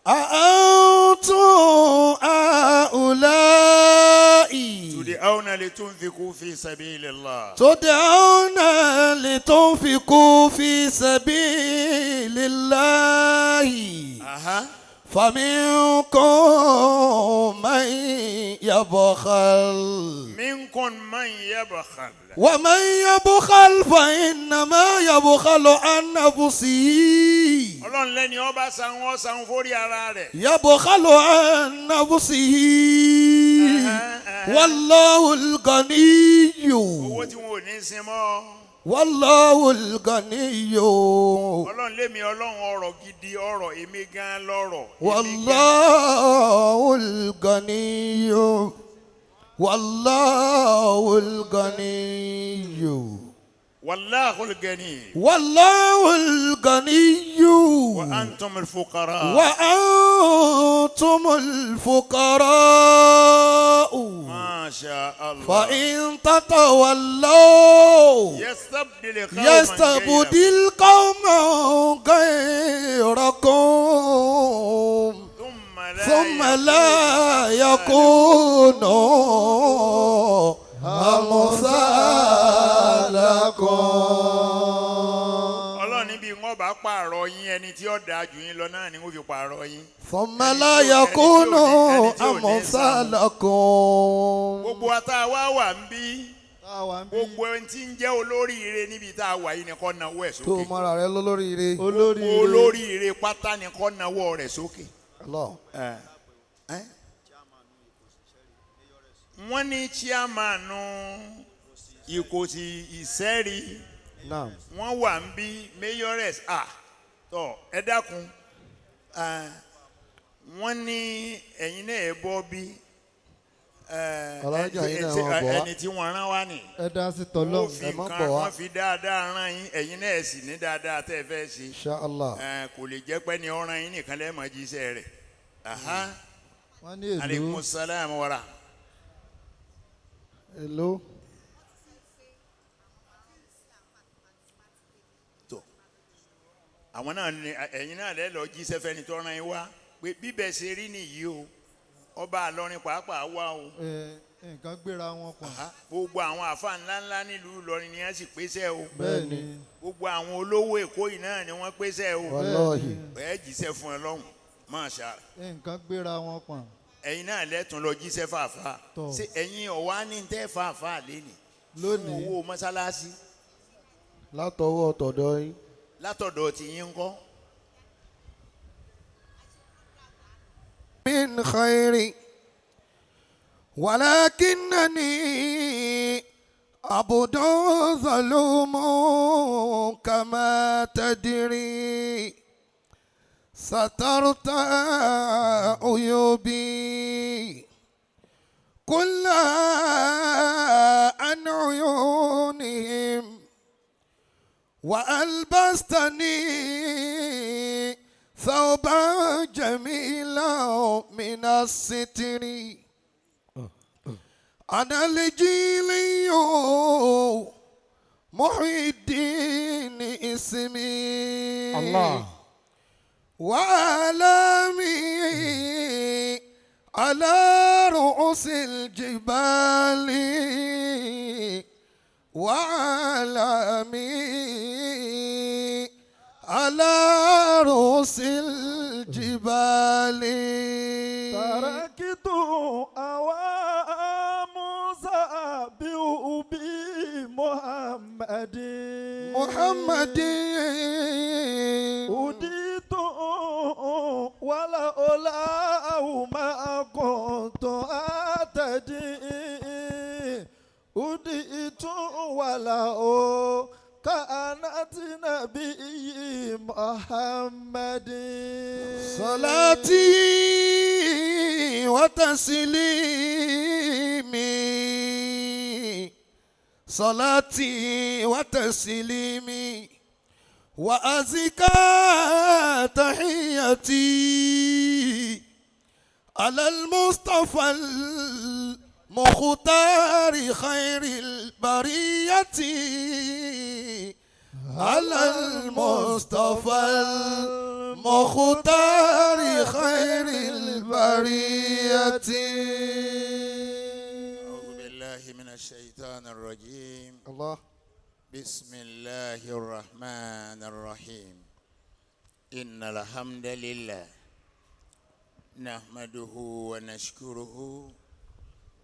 أأنتم هؤلاء تدعون لتنفقوا في سبيل الله تدعون لتنفقوا في سبيل الله فمنكم من يبخل منكم من يبخل ومن يبخل فإنما يبخل عن نفسه. Ọlọ́run lẹ́ni ọba sanwó sanwó fórí ara rẹ̀. يبخل عن نفسه والله الغني. Owó tí wọn ò ní sin mọ́. والله الغني. Ọlọ́run lémi Ọlọ́run ọrọ̀ gidi ọrọ̀ èmi gan lọ́rọ̀. Èmi gan. والله الغني والله الغني. والله الغني. والله الغني. وأنتم الفقراء. وأنتم الفقراء. ما شاء الله. فإن تتولوا يستبدل قوما يستبدل قوما غيركم ثم لا ثم لا يكونوا أمثالكم. Ọlọ́run níbi wọn bá pààrọ̀ yín ẹni tí ó dáa jù yín lọ náà ni wọ́n fi pààrọ̀ yín. ثم لا يكونوا أمثالكم. Gbogbo wa tá a wá wà ń bí Táwa ń bí. Gbogbo ẹni tí ń jẹ́ olóríire níbi tá a wà yìí ni kó nawọ́ ẹ̀ Tó sókè. mọ́ra rẹ lólóríire. Olóríire. Olóríire pátá ni kó nawọ́ rẹ̀ sókè. Allah. Ẹ, ẹ. Wọ́n ní chairman Ìkòsì Ìsẹ́rí wọ́n wà ń bí mayoress ah tọ́ ẹ dákun ẹ, wọ́n ní ẹ̀yin náà ẹ bọ́ bí ẹ, Ọlọ́jà yín náà ẹ, wọ́n bọ̀ wá. Ẹni tí wọ́n rán wá nì Ẹ dá sí wọ́n tọ́lọ́hún. fi Ẹ má nǹkan bọ̀ wá. Wọ́n fi dáadáa rán yín ẹ̀yin náà sì ní dáadáa tẹ́ ẹ fẹ́ ṣe. Insha Allah. Ẹ, kò lè jẹ́ pé ní ọ̀ràn yín nìkan lẹ́ẹ̀mọ́ jíṣẹ́ rẹ̀. Aha. Wọ́n ní èlò. Aleykum salaam wa rahmatulah. Hello. Tó àwọn náà ní ẹ̀yin náà lẹ́ lọ jíṣẹ́ fẹ́ni tó rán yín wá pé bíbẹ̀ ṣe rí nìyí o ọba àlọrin pàápàá wá o. Ẹ, nǹkan gbéra wọn pọ̀. Aha. Gbogbo àwọn àfa ńláńlá nílùú Ìlọrin ni wọ́n sì pèsè o. Bẹ́ẹ̀ ni. Gbogbo àwọn olówó Èkó yìí náà ni wọ́n pèsè o. Wallahi. Ẹ jíṣẹ́ fún ẹ lọ́hùn máṣá. Nǹkan gbéra wọn pọ̀. Ẹ̀yin náà lẹ́tùn lọ jíṣẹ́ fàáfà. Tọ́. Ṣé ẹ̀yin ọ̀wá ní tẹ́ fàáfà lẹ́nìí fún Lónìí. owó mọ́sálásí? Látọwọ́ tọ̀dọ̀ yín. Látọ̀dọ̀ tìyín ńkọ́? من خير ولكنني عبد ظلوم كما تدري سترت عيوبي كلها عن عيونهم وألبستني ثوبا جميلا من الستر أنا الجيلي محي الدين اسمي الله. وعلامي على رؤوس الجبال وعلامي على رؤوس الجبال. تركت أوى موسى بأبي محمد. محمد. أديت ولا ما كنت أتدي أديت ولا كانت نبي محمد. صلاتي وتسليمي صلاتي وتسليمي وأزكى تحيتي على المصطفى المختار خير البرية على المصطفى المختار خير البرية. أعوذ بالله من الشيطان الرجيم. الله. بسم الله الرحمن الرحيم. إن الحمد لله نحمده ونشكره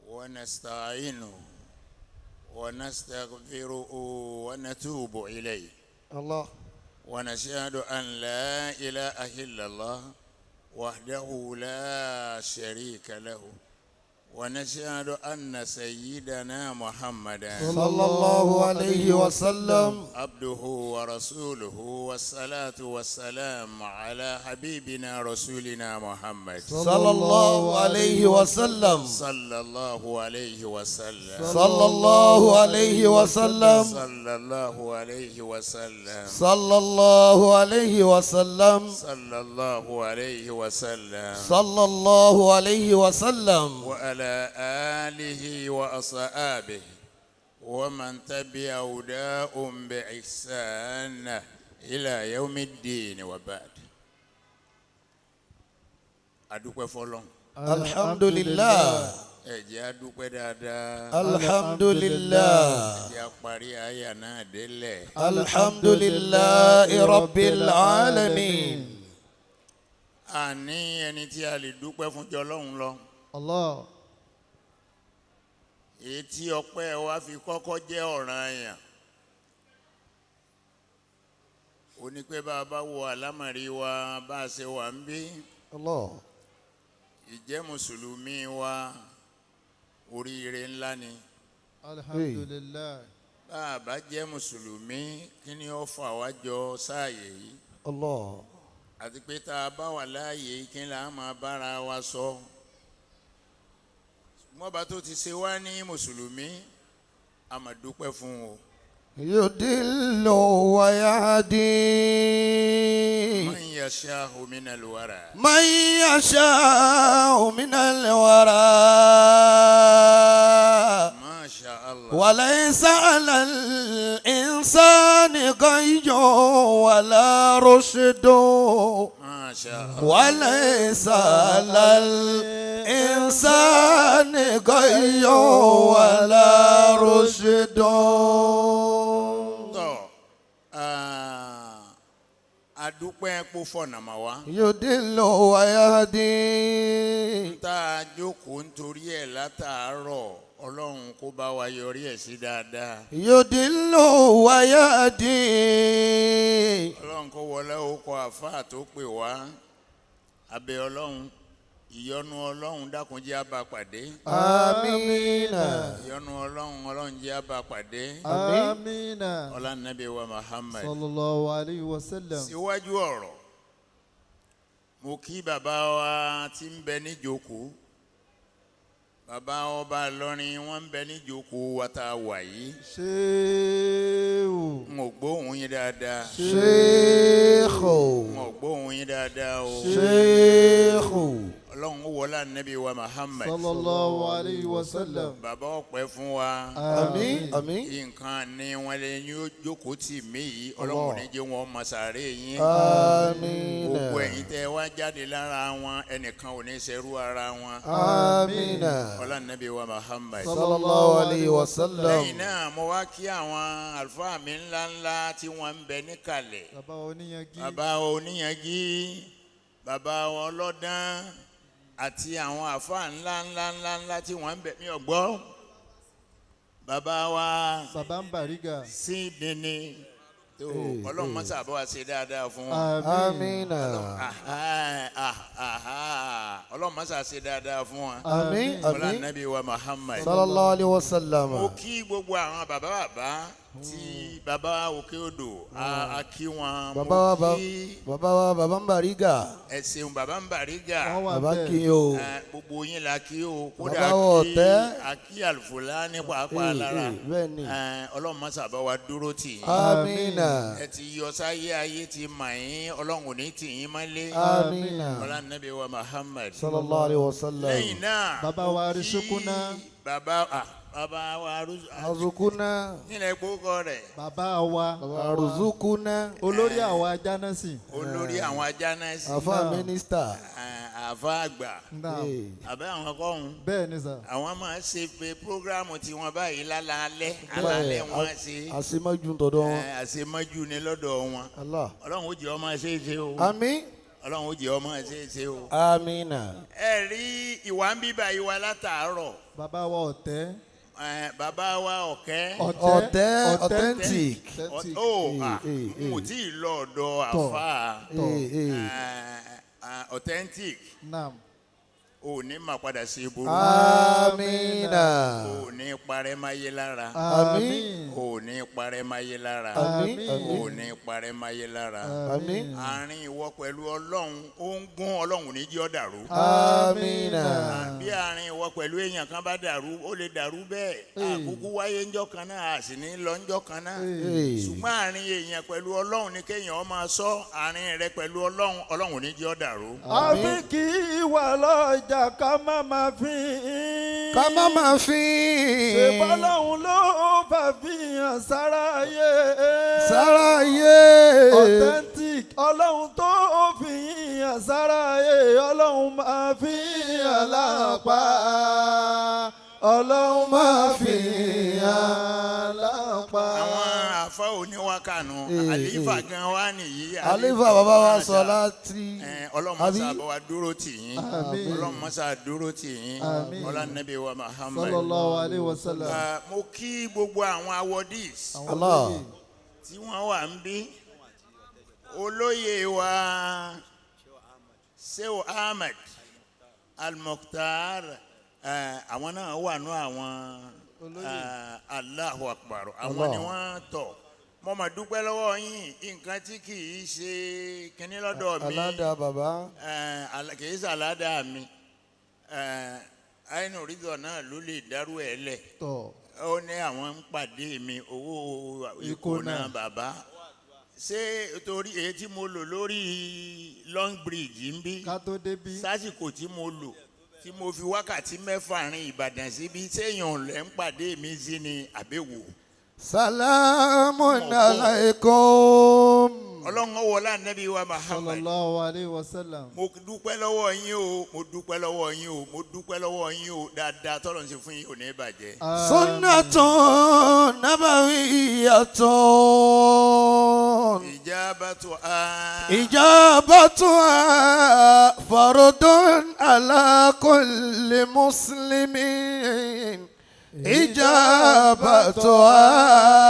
ونستعينه ونستغفره ونتوب إليه. الله. ونشهد أن لا إله إلا الله وحده لا شريك له، ونشهد أن سيدنا محمدا صلى الله عليه وسلم عبده ورسوله، والصلاة والسلام على حبيبنا رسولنا محمد صلى الله عليه وسلم صلى الله عليه وسلم صلى الله عليه وسلم صلى الله عليه وسلم صلى الله عليه وسلم صلى الله عليه وسلم صلى الله عليه وسلم وعلى آله وأصحابه ومن تبع هداهم بإحسان إلى يوم الدين، وبعد. Adúpẹ́ fọ́lọ́run. الحمد لله. Ẹ jẹ́ a dúpẹ́ dáadáa. الحمد لله. Ẹ jẹ́ a parí àyà náà délẹ̀. الحمد لله رب العالمين. Àní ẹni tí a lè dúpẹ́ fún jọ Ọlọ́run lọ. Allah. Èyí tí ọpẹ́ wa fi kọ́kọ́ jẹ́ ọ̀ranyàn, ó ní pé bá a bá wo àlámọ̀rí wa bá a ṣe wà ń bí, Allah. ìjẹ́ mùsùlùmí wa, oríire ńlá ni. Alhamdulillah. Bá a bá jẹ́ mùsùlùmí, kí ni ó fà wá jọ sáàyè yìí? Allah. Àti pé tá a bá wà láàyè yìí, kí là á máa bára wa sọ? Ṣùgbọ́n bá tó ti ṣe wá ní mùsùlùmí, a máa dúpẹ́ fún o. يضل ويهدي من يشاء من الورى من يشاء من الورى ما شاء الله. وليس على الإنسان غي ولا رشد. ما شاء الله. وليس على الإنسان غي ولا رشد. Tọ́ adúpẹ́ kó fọ̀nà mà wá. يضل ويهدي. Tá a jókòó nítorí ẹ̀ látàárọ̀, Ọlọ́run kó bá wa yọrí ẹ̀ sí dáadáa. يضل ويهدي. Ọlọ́run kó wọlé orúkọ àfáà tó pè wá, abẹ́ Ọlọ́run, ìyọ́nú Ọlọ́run, dákun jẹ́ á bá pàdé. آمين. Ìyọ́nú Ọlọ́run, Ọlọ́run jẹ́ á bá pàdé. Amina. Ọlá nàbí wa Muhammad. Sallallahu alayhi wa sallam. Síwájú ọ̀rọ̀, mo kí bàbá wa tí ń bẹ níjókòó, bàbá ọba Ìlọrin, wọ́n ń bẹ níjókòó wa tá a wà yìí. Ṣéwù. N ò gbóhùn yín dáadáa. شيخ. N ò gbóhùn yín dáadáa o. شيخ. Ọlọ́run ó wọlé ànábì wa Muhammad. Sallallahu alayhi wa sallam. Bàbá, ọpẹ́ fún wa. آمين آمين. Nǹkan ní wọn lè ní ó jókòó tì mí yìí, Ọlọ́run ò ní jẹ́ wọn mọ sàárè yín. آمين. Gbogbo ẹ̀yin tẹ́ wá jáde lára wọn, ẹnìkan ò ní ṣerú ara wọn. آمين. Ọlá nàbí wa Muhammad. صلى الله عليه وسلم. Lẹ́yìn náà, mo wá kí àwọn àlùfáà mi ńláńlá tí wọ́n ń bẹ níkàlẹ̀. Bàbá oníyanjú. Bàbá oníyanjú, bàbá ọlọ́dán àti àwọn àfáà ńlá ńlá ńlá ńlá tí wọ́n ń bẹ. Mi ò gbọ́ bàbá wa. Bàbá ń bàrígà. Sí nini tó, Ọlọ́run mọ́sá bá wa ṣe dáadáa fún wọn. آمين. Ọlọ́run mọ́sá ṣe dáadáa fún wọn. آمين. Ọlá آمين. nàbí wa Muhammad. صلى الله عليه وسلم. Mo kí gbogbo àwọn bàbá bàbá tí bàbá òkè odò, a kí wọn. Bàbá wa Mo kí bàbá wa, bàbá ń bàrígà. Ẹ ṣeun, bàbá ń bàrígà. Wọ́n wà Bàbá bẹ́ẹ̀. kí o. Gbogbo yín la kí o, kódà Bàbá wa kí ọ̀tẹ́. a kí àlùfáà ní pàápàá lára. Bẹ́ẹ̀ ni. Ọlọ́run mọ́sá bá wa dúró tì yín. آمين. Ẹ ti yọ sáyé, ayé ti mà yín, Ọlọ́run ò ní tì yín mọ́lé. آمين. Ọlá nàbí wa Muhammad. صلى الله عليه وسلم. Lẹ́yìn náà, Bàbá mo wa kí Arísúkúná. bàbá wa أرزقنا. Nílẹ̀ gbókọ rẹ̀. Bàbá wa. أرزقنا. Olórí àwa jánásì. Olórí àwọn ajánásì. Àfa mínísítà. Àfa àgbà. Naam. Àbẹ́ àwọn kọ́hún. Bẹ́ẹ̀ ni sà. Àwọn máa ń ṣe pé program tiwọn báyìí lálaalẹ́ alálẹ́ wọn ṣe. Àṣemájú tọ̀dọ̀ wọn. Àṣemájú ni lọ́dọ̀ wọn. Allah. Ọlọ́run ó jẹ́ ọmọ ṣe é ṣe o. Àmín. Ọlọ́run ó jẹ́ ọmọ ṣe é ṣe o. Amina. Ẹ rí ìwà ń bíbá ìwà látàárọ̀. Bàbá wa ọ̀tẹ́. Bàbá wa ọ̀kẹ́. Ọ̀tẹ́ authentic. Authentic. Ó à Eh, n ò tí ì lọ ọ̀dọ̀ Tọ̀. àfa. Tọ̀. Authentic. Naam. Ò ní máa padà sí ibùdó. Amina. Ò ní parẹ́ máyé lára. Àmín. Ò ní parẹ́ máyé lára. Àmín. Ò ní parẹ́ máyé lára. Àmín. Àárín ìwọ pẹ̀lú Ọlọ́run ó ń gún, Ọlọ́run ní jẹ́ ó dàrú. Amina. Bí àárín ìwọ pẹ̀lú èèyàn kan bá dàrú, ó lè dàrú bẹ́ẹ̀. Àkókò wáyé ńjọ́ kan náà, a sì ní lọ ńjọ́ kan náà. Ṣùgbọ́n àárín èèyàn pẹ̀lú Ọlọ́run ni kéèyàn ó máa sọ àárín rẹ pẹ̀lú Ọlọ́run, Ọlọ́run ní jẹ́ ó dàrú. Àfi kì í wà lọ́jà ká má má fi. Ká má máa fi. Ṣe bọ́lọ́hún ló fàfihàn sára ayé. Sára yé. Authentic ọlọ́run tó fi hàn sára ayé, ọlọ́run máa fi hàn lápá. Ọlọ́run máa fi hàn lápá. Àwọn àfa oníwákànú àlífà gan wa nìyí. Àlífà bàbá wa sọ láti. Ọlọ́run mọ́sá bá wa dúró tì yín. Àmín. Ọlọ́run mọ́sá dúró tì yín. Àmín. Ọlá nàbí wa Muhammad. Sallallahu alayhi wa sallam. Mo kí gbogbo àwọn awardees Àwọn Allah. olóyè. tí wọ́n wà ń bí. Olóyè wa Shehu Ahmed Al-Mukhtar, àwọn náà wà nú àwọn Allahu Akbar, àwọn ni wọ́n tọ̀. Mo mà dúpẹ́ lọ́wọ́ yín, nǹkan tí kì í ṣe kinní lọ́dọ̀ mi. Aládàá bàbá. Kì í ṣàládàá mi, àìnú rídọ̀ náà ló lè dárú ẹ̀ lẹ̀. Tọ̀. Ó ní àwọn ń pàdé mi owó ìkóná Ìkóná. bàbá, ṣé torí èyí tí mo lò lórí Long Bridge ń bí Ká tó débí. sásìkò tí mo lò tí mo fi wákàtí 6 rin Ìbàdàn síbi, séèyàn lẹ́ ń pàdé mi sí ni àbẹ̀wò? Salamun alaykum. Ọlọ́run wọlé Ànábì wa Muhammad. Sallallahu alayhi wa sallam. Mo dúpẹ́ lọ́wọ́ yín o, mo dúpẹ́ lọ́wọ́ yín o, mo dúpẹ́ lọ́wọ́ yín o. Dáadáa tọ́lọ̀ ń ṣe fún yín ò ní bàjẹ́. Sunnatun nabawiyatun. Ìjábàtú a. إجابتها فرض على كل مسلم،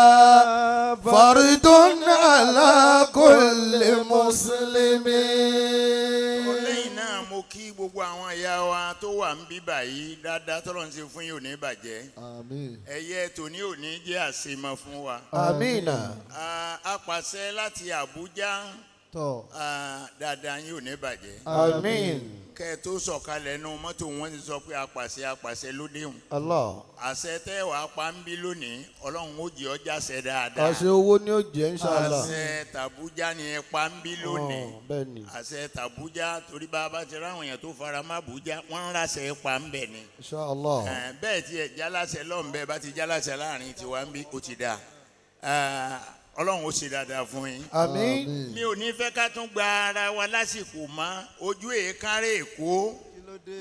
إجابتها فرض على كل مسلم. Lẹ́yìn náà, mo kí gbogbo àwọn ìyá wa tó wà ń bí báyìí. Dáadáa tọ́lọ̀ ń ṣe fún yín ò ní bàjẹ́. Àmín. Ẹ̀yẹ tòní ò ní jẹ́ àṣemọ fún wa. آمين. A pàṣẹ láti Àbújá. Tọ̀. Dáadáa yín ò ní bàjẹ́. آمين. Kẹ́ ẹ tó sọ̀kalẹ̀ nu mọ́tò, wọn ti sọ pé apàṣẹ apàṣẹ lódéhùn. Allah. Àṣẹ tẹ́ wàá pa ń bí lónìí, Ọlọ́run ó jẹ́ ọjà ṣẹ dáadáa. Àṣẹ owó ni ó jẹ́ inshallah. Àṣẹ tàbújá ni ẹ pa ń bí lónìí. Ọ̀, bẹ́ẹ̀ ni. Àṣẹ tàbújá, torí bá a bá ti ráwọn èèyàn tó fara má bújá, wọ́n ń ráṣẹ pa ń bẹ̀ ni. Inshallah. Bẹ́ẹ̀ tí ẹ jálàṣẹ lọ́nbẹ́ bá ti jálàṣẹ láàrin tiwa ń bí, ó ti dáa. Ọlọ́run ó ṣe dáadáa fún yín. Àmín. Mi ò ní fẹ́ ká tún gba ara wa lásìkò mọ́. Ojú èékánrẹ́ Èkó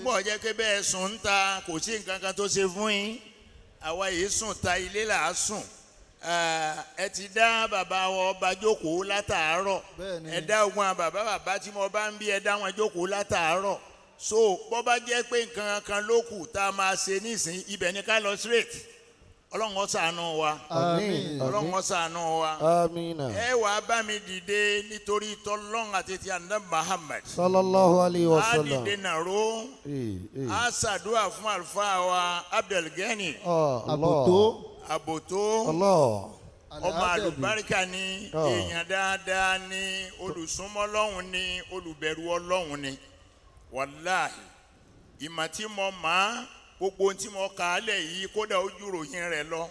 bọ̀ jẹ́ pé bẹ́ẹ̀ sùn ń ta, kò sí nǹkan kan tó ṣe fún yín. Àwa yìí sùn ta, ilé là á sùn. Ẹ ti dá bàbá wa ọba jókòó látàárọ̀. Bẹ́ẹ̀ni. Ẹ dá ogun àwọn bàbá bàbá tí mo bá ń bí, ẹ dá wọn jókòó látàárọ̀. So bọ́ bá jẹ́ pé nǹkan kan ló kù tá a máa ṣe nísìnyí, ibẹ̀ ni ká lọ straight. Ọlọ́run ó ṣàánú wa. Àmín. Ọlọ́run ó ṣàánú wa. Àmín. Ẹ wàá bá mi dìde nítorí tọ́lọ́run àti ti àná Muhammad. Sallallahu alayhi wa Á sallam. dìde nàró. Eh. Á ṣàdúrà fún àlùfáà wa Abdulgani. Ah, Allah. Àbòtó. Àbòtó. Allah. Ọmọ àlùbáríkà ni. Ah. Èèyàn dáadáa ni, olùsúnmọ́ Ọlọ́run ni, olùbẹ̀rù Ọlọ́run ni. Wàláhì, ìmọ̀ tí mo máa, gbogbo ohun tí mo kà á lẹ̀ yìí, kódà ojú ròyìn rẹ̀ lọ.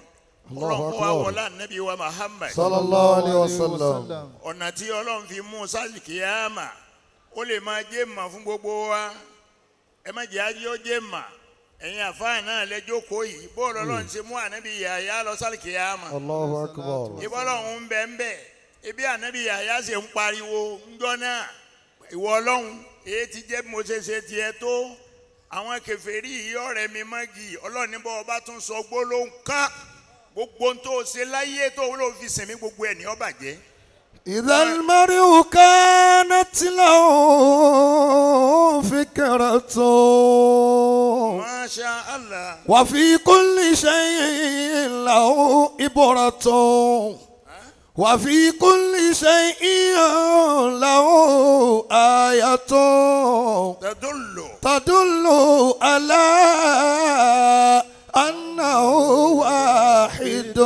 Allahu Ọlọ́run kó wá Akbar. wọlé Ànábì wa Muhammad. Sallallahu alayhi wa sallam. Ọ̀nà tí Ọlọ́run fi mú sálìkìyàmà, ó lè máa jẹ́ mà fún gbogbo wa. Ẹ má jẹ́ ajé ó jẹ́ mà. Ẹ̀yin àfáà náà lẹ́jọ́kọ̀ọ́ yìí, bóòlù Ọlọ́run ṣe mú Ànábì Yàyà lọ sálìkìyàmà? Allahu Akbar. Ìbọ́lọ́run ń bẹ ń bẹ ibi Ànábì Yàyà ṣe ń pariwo ńjọ́ náà, ìwọ Ọlọ́run. Èyí ti jẹ́ bí mo ṣe ṣe tiẹ̀ tó àwọn kèfèrí yìí ọ̀rẹ́ mi mọ́gì. Ọlọ́run ní bọ́ ọba tún sọ gbólóhùn kan, gbogbo ohun tó ṣe láyé tó ló fi sìn mí, gbogbo ẹ̀ ní ó bàjẹ́. إذا المرء كانت له فكرة Masha Allah. وفي كل شيء له إبرة وفي كل شيء له آية تدل تدل على أنه واحد.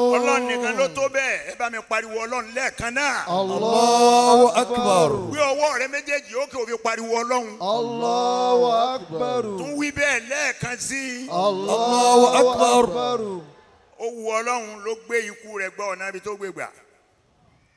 Ọlọ́run nìkan ló tó bẹ́ẹ̀. Ẹ bá mi pariwo Ọlọ́run lẹ́ẹ̀kan náà. الله أكبر. Gbé ọwọ́ rẹ méjèèjì ókè, ó fi pariwo Ọlọ́run. Allahu akbar. Tún wí bẹ́ẹ̀ lẹ́ẹ̀kan sí i. Allahu akbar. Ó wu Ọlọ́run ló gbé ikú rẹ̀ gbọ́ ọ̀nà ibi tó gbé gbà.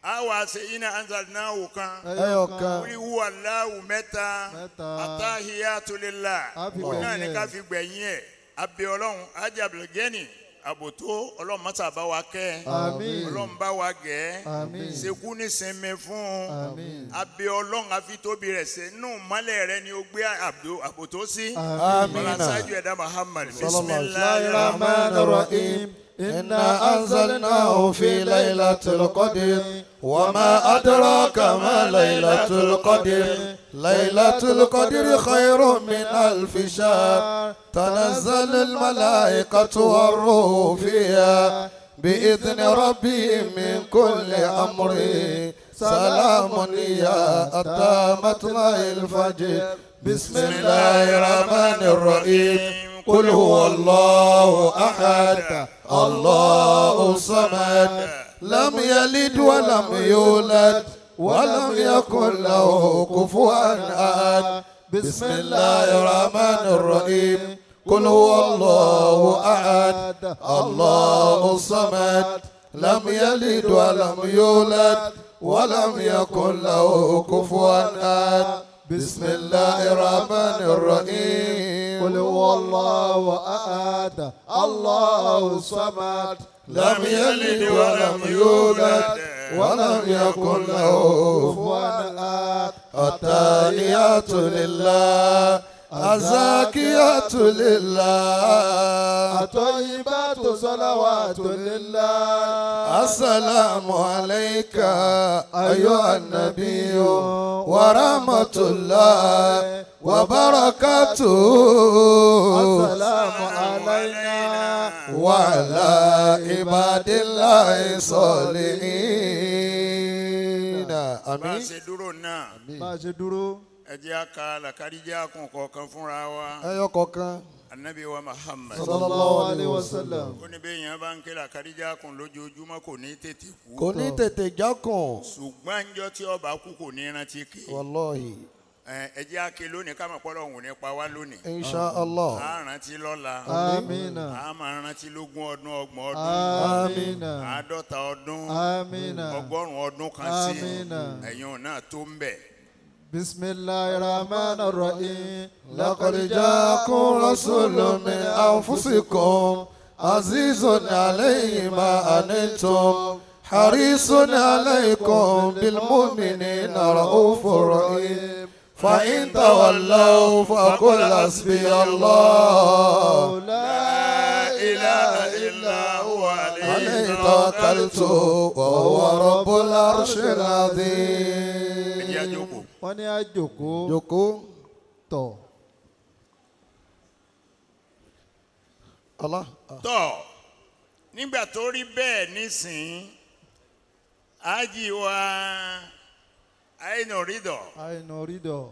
A wà ṣe iná anzalnahu kan. Ẹyọ kan. Wíwú aláwù mẹ́ta. Mẹ́ta. Atahiyatu lillah. A fi Òun náà gbẹ̀yìn ní ẹ̀. ká fi gbẹ̀yìn ẹ̀. Abẹ́ Ọlọ́run ajábìlgẹ́nì àbòtó, Ọlọ́run mọ́tà bá wa kẹ́. Àmín. Ọlọ́run bá wa gẹ̀. Àmín. Sekú ní sinmi fún un. Àmín. Abẹ́ Ọlọ́run àfitóbi rẹ̀ ṣe nù mọ́lẹ̀ rẹ̀ ni ó gbé àbòtó sí. Àmín. Bọ́lá sáájú ẹ̀dá Muhammad. Sallallahu Bismillahir الرحمن الرحيم. إنا أنزلناه في ليلة القدر وما أدراك ما ليلة القدر. ليلة القدر خير من ألف شهر. تنزل الملائكة والروح فيها بإذن ربهم من كل أمر. سلام هي حتى مطلع الفجر. بسم الله الرحمن الرحيم. قل هو الله أحد، الله الصمد، لم يلد ولم يولد ولم يكن له كفوا أحد. بسم الله الرحمن الرحيم. قل هو الله أحد، الله الصمد، لم يلد ولم يولد ولم يكن له كفوا أحد. بسم الله الرحمن الرحيم. قل هو الله أحد، الله الصمد، لم يلد ولم يولد ولم يكن له كفوا أحد. التحيات لله، الزاكيات لله، الطيبات صلوات لله. السلام عليك أيها النبي ورحمة الله وبركاته. السلام علينا وعلى عباد الله الصالحين. Bá a آمين. Ṣe dúró náà. Bá a ṣe dúró. Ẹ jẹ́ á ka làkàdíjà kún kọ̀ọ̀kan fúnra wa. Ẹyọ kọ̀ọ̀kan. Anabi wa Muhammad. Sallallahu alayhi wa sallam. Ó ní bẹ́ẹ̀ yẹn bá ń ké làkàdíjà kún lójoojúmọ́, kò ní tètè kú. Kò ní tètè jákùn. Ṣùgbọ́n njọ́ tí ó bá kú, kò ní rántí ké. Wallahi. Ẹ jẹ́ á ké lónìí ká mọ̀ pọ́lọ́ òun ní pa wá lónìí. Insha Allah. A rántí lọ́la. Amina. A máa rántí lógún ọdún, 30 ọdún, Amina. 50 ọdún, Amina. 100 ọdún kan sí. Amina. Ẹ̀yin náà tó ń bẹ̀. بسم الله الرحمن الرحيم. لقد جاءكم رسول من أنفسكم عزيز عليه ما عنتم حريص عليكم بالمؤمنين رؤوف رحيم. فإن تولوا فقل حسبي الله لا إله إلا هو عليه توكلت وهو رب العرش العظيم. Ẹ jẹ́ á jókòó. Wọ́n ní á jókòó. Jókòó. Tọ̀. Allah. Tọ́, nígbà tó rí bẹ́ẹ̀ nísìnyí, ájì wa àìnà rídọ̀. Àìnà rídọ̀.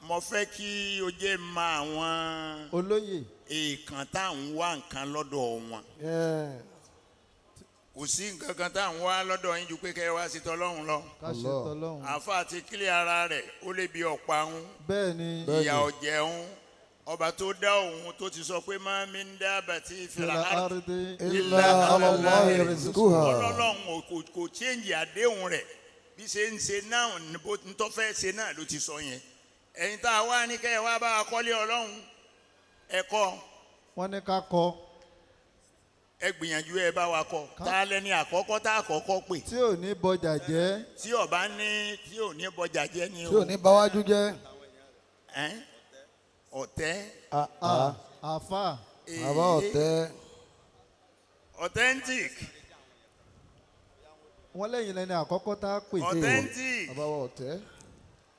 Mo fẹ́ kí o jẹ́ ma àwọn olóyè èèkàn tá à ń wá nǹkan lọ́dọ̀ wọn. Yeah. Kò sí nǹkan kan tá à ń wá lọ́dọ̀ yín ju pé kẹ́ ẹ wá sí tọ́lọ́run lọ. Ká ṣe tọ́lọ́hún. Àáfàá ti kílẹ̀ ara rẹ̀, ó lè bí ọ̀pá ń Bẹ́ẹ̀ ni. ìyà ọ̀jẹ̀ ń ọba tó dá òun tó ti sọ pé ما من دابة في في الأرض الأرض إلا على الله رزقها. Ọlọ́run kò change àdéhùn rẹ̀. Bí ṣe ń ṣe náà ní bó ń tọ́ fẹ́ ṣe náà ló ti sọ yẹn. Ẹ̀yin tá a wá ní kẹ́ ẹ wá bá a kọ́lé Ọlọ́run, ẹ̀kọ́ Wọ́n ní ká kọ́. Ẹ gbìyànjú, ẹ bá wa kọ. Tá a lẹni àkọ́kọ́ tá a kọ́kọ́ pè Tí ò ní bọjà jẹ́. Tí ọba ní tí ò ní bọjà jẹ́ ni. Tí ò ní báwájú jẹ́. Ẹ́n? Ọ̀tẹ́. Ah, ah. Àfà. Bàbá ọ̀tẹ́. Authentic. Wọ́n lẹ́yìn lẹ́ni àkọ́kọ́ tá a pè. Authentic. Bàbá wa ọ̀tẹ́.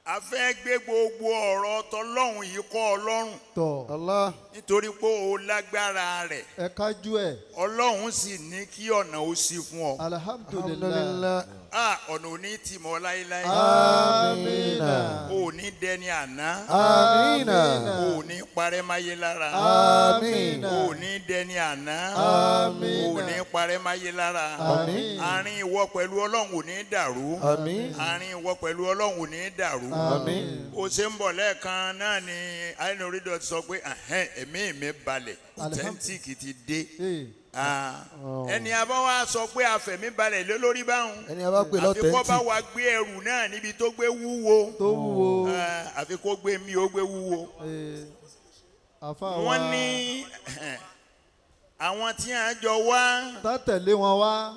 A fẹ́ gbé gbogbo ọ̀rọ̀ tọlọ́hun yìí kọ́ Ọlọ́run Tọ̀. Allah. nítorí pé o lágbára rẹ̀. Ẹ kájú ẹ̀. Ọlọ́run sì ní kí ọ̀nà ó sí fún ọ. Alhamdulilayi. Alhamdulillah. A ọ̀nà ò ní tì mọ́ láéláé. Amina. O ò ní dẹni àná. Amina. O ò ní parẹ́ máyé lára. Àmín. O ò ní dẹni àná. Àmín. O ò ní parẹ́ máyé lára. Àmín. Àárín ìwọ pẹ̀lú Ọlọ́run ò ní dàrú. Àmín. Àárín ìwọ pẹ̀lú Ọlọ́run ò ní dàrú. Àmín. O ṣe ń bọ̀ lẹ́ẹ̀kan náà ni àìní ti sọ pé "Ẹ̀hẹ́n, ẹ̀mí mi balẹ̀, authentic ti dé." Ee. Ah, ẹni abá wa sọ pé àfẹ̀mí balẹ̀ lé lórí báwọn, Ẹni a bá pè àfi kó bá l'authentic. wa gbé ẹrù náà níbi tó gbé wúwo. Tó wúwo. Ah, àfi kó gbé mi ó gbé wúwo. Ee. Àfà wa. Wọ́n ní àwọn tí a jọ wá, Tá tẹ̀lé wọn wá.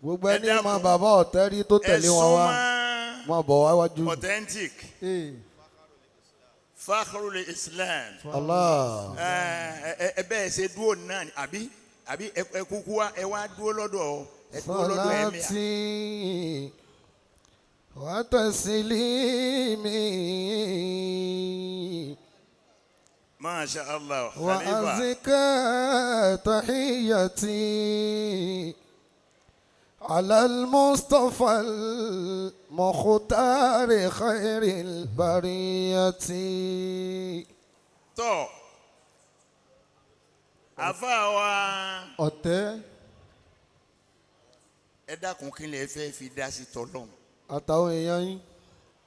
Gbogbo Ẹ ẹni dákun. mọ bàbá ọ̀tẹ́ rí tó tẹ̀lé wọn wá. Ẹ̀sùn Mọ bọ̀ wá wájú. mọ́ authentic. Ee. Fakhrul Islam. Allah. Ẹ ẹ bẹ́ẹ̀ ṣe dúró náà ni, àbí ẹ kúkú wá, ẹ wá dúró lọ́dọ̀, ẹ dúró lọ́dọ̀ ẹ̀mí. صلاتي وتسليمي Masha Allah, Khalifa. وأزكى تحيتي على المصطفى المختار خير البرية. Tọ́ àfa wa, Ọ̀tẹ́. Ẹ dákun, kí lè fẹ́ fi dá sí tọ́lọ́hún? Àtàwọn èèyàn yín.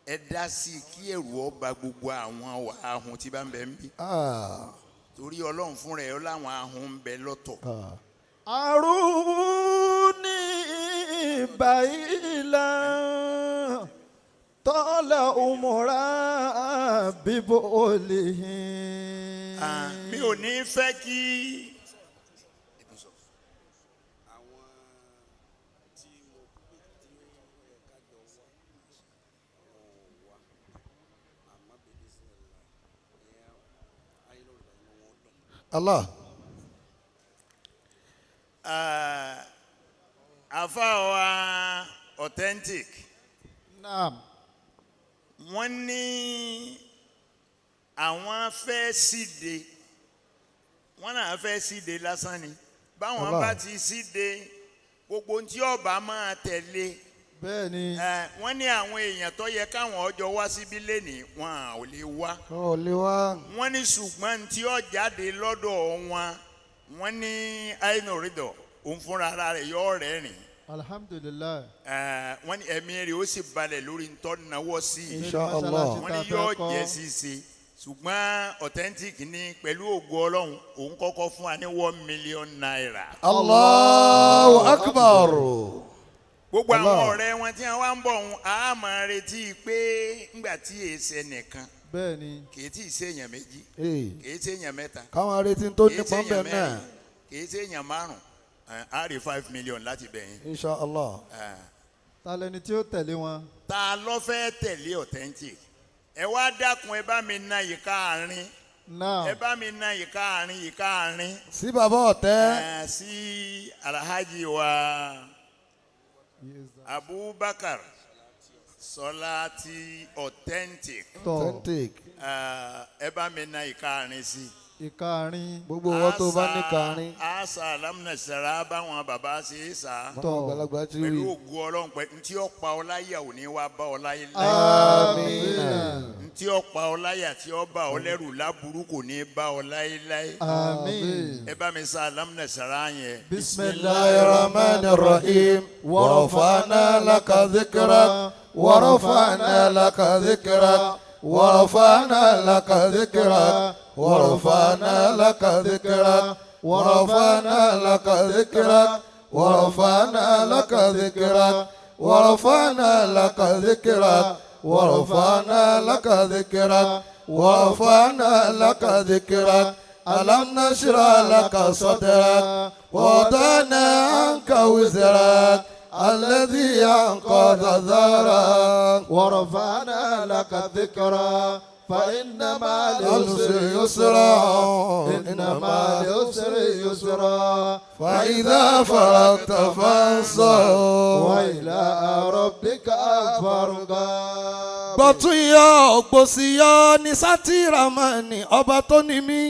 Ẹ dá sí kí ẹrù ọba gbogbo àwọn ahun tí bá ń bẹ ń bí, Ah, torí Ọlọ́run fúnra ẹ̀ láwọn ahun ń bẹ lọ́tọ̀. ah. Àrùní bàyìlà tọ́lá òmùrà bíbó olè. Ah, mi ò ní fẹ́ kí Àwọn tí mo pè tí ó yẹ ká jọ wá, wọn ò wá, àmọ́ bèbí sílẹ̀ ìyẹn ayélujára inú wọn dùn. Allah. Ah, àfa wa authentic, Naam. Wọ́n ní àwọn fẹ́ síde, wọ́n náà fẹ́ síde lásán ni báwọn Allah. bá ti síde, gbogbo ohun tí ọba máa tẹ̀lé. Bẹ́ẹ̀ ni. Ẹ, wọ́n ní àwọn èèyàn tó yẹ káwọn ọjọ́ wá síbí lénìí, wọn ò lè wá. Ò lè wá. Wọ́n ní ṣùgbọ́n tí ó jáde lọ́dọ̀ wọn, wọ́n ní àìnà rídọ̀ òun fúnra ara rẹ̀ yọ rẹ́rìn. Alhamdulilayi. Ẹ, wọ́n ní ẹ̀mí rẹ̀ ó sì balẹ̀ lórí ntọ́ náwó sí i. Insha Allah. Wọ́n ní yóò jẹ́ ṣíṣe, ṣùgbọ́n authentic ní pẹ̀lú ògo Ọlọ́run, òun kọ́kọ́ fún wa ní ₦1 million. Allahu akbar. Gbogbo àwọn Allah. ọ̀rẹ́ wọn tí wọ́n wá ń bọ̀ ọ̀hún, a máa retí pé ńgbà tí èsè nìkan, Bẹ́ẹ̀ ni. kì í tí ì ṣe èèyàn méjì, Ee, kì í ṣe èèyàn mẹ́ta, káwọn retí tó kì í ṣe nípọn èèyàn bẹ́ẹ̀ náà. mẹ́rin, kì í ṣe èèyàn márùn, á rí 5 million láti bẹ̀yìn. Insha Allah. Ta lẹni tí ó tẹ̀lé wọn? Ta ló fẹ́ tẹ̀lé authentic? Ẹ wá dákun, ẹ bá mi na ìka àárín. Naam. Ẹ bá mi na ìka àárín, ìka àárín. Sí bàbá ọ̀tẹ́. Ẹ, sí alhaji wa Abubakar Sọláàtì authentic. Tọ̀. Authentic. Ẹ bá mi na ìka àárín sí. Ìkarìn. Gbogbo owó tó bá ní kàárín. Àṣà alámúnẹsẹ̀rà báwọn bàbá ṣe é sá. Báwọn àgbàlagbà ti Pẹ̀lú rí. ògo Ọlọ́run, pẹ̀lú ntí ó pa ọ láyà ò ní wá bá ọ láyé láyé. Àmín. Ntí ó pa ọ láyà tí ó bá ọ lẹ́rù láburú kò ní bá ọ láyé láyé. Àmín. Ẹ bá mi sá alámúnẹsẹ̀rà yẹn. الله الرحمن الرحيم ورفعنا لك ذكرك ورفعنا لك ذكرك ورفعنا لك ذكرك ورفعنا لك ذكرك ورفعنا لك ذكرك ورفعنا لك ذكرك ورفعنا لك ذكرك ورفعنا لك ذكرك ورفعنا لك ذكرك. ألم نشرح لك صدرك ووضعنا عنك وزرك الذي أنقض ظهرك ورفعنا لك ذكرا فإن مع العسر العسر يسرا يسرا إن مع العسر يسرا فإذا فرغت فانصب وإلى ربك فارغب. Gbọ̀tún yọ ògbòsí yọ ní sátìrámánì ọba tó ní mí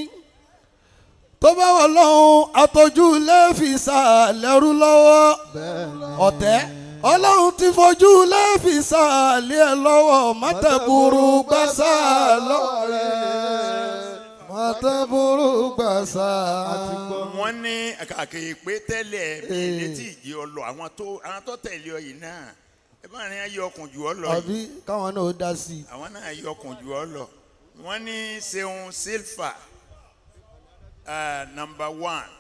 tó bá wà lọ́hùn àtọ́jú lẹ́fìsà lẹ́rú lọ́wọ́. Bẹ́ẹ̀ni. Ọ̀tẹ́ ọlọ́run ti fojú lẹ́fìsà lé ẹ lọ́wọ́ mọ́tẹ́bùrú gbàsá lọ́wọ́ rẹ̀ mọ́tẹ́bùrú gbàsá. Wọ́n ní àkèké pé tẹ́lẹ̀ mi létí ìjì ọlọ àwọn tó tẹ̀lé ọ yìí náà ẹ bá rìn ayé ọkùn jù ọ lọ yìí. Àbí káwọn náà ó dá sí i. Àwọn náà yọ ọkùn jù ọ lọ. Wọ́n ní Seun Silva, number one,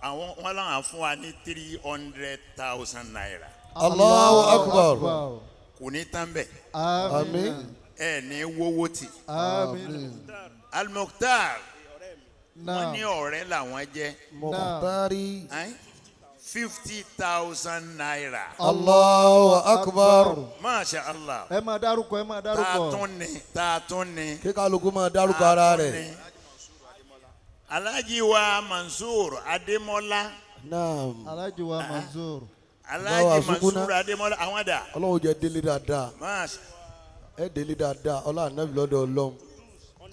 àwọn wọn làwọn fún wa ní ₦300,000. Allahu Akbar. Kò ní tán bẹ́ẹ̀. Àmín. Ẹ ní wọ́wọ́ tì. Àmín. Al-Mukhtar, wọ́n ní Náà. ọ̀rẹ́ làwọn jẹ́. Mọ̀tárì. ₦50,000. Allahu Akbar. Masha Allah. Ẹ máa dárúkọ, ẹ máa Tá a dárúkọ. tún ni, tá a tún ni. Kí kálukú máa dárúkọ ara rẹ̀. Alhaji wa Mansour Ademola. Naam. Alhaji wa Mansour. Alhaji Báwa Sukuna. Mansour Ademola, àwọn dà? Ọlọ́run jẹ́ délé dáadáa. Masha. Ẹ délé dáadáa ọlọ́run ànábì lọ́dọ̀ ọlọ́run.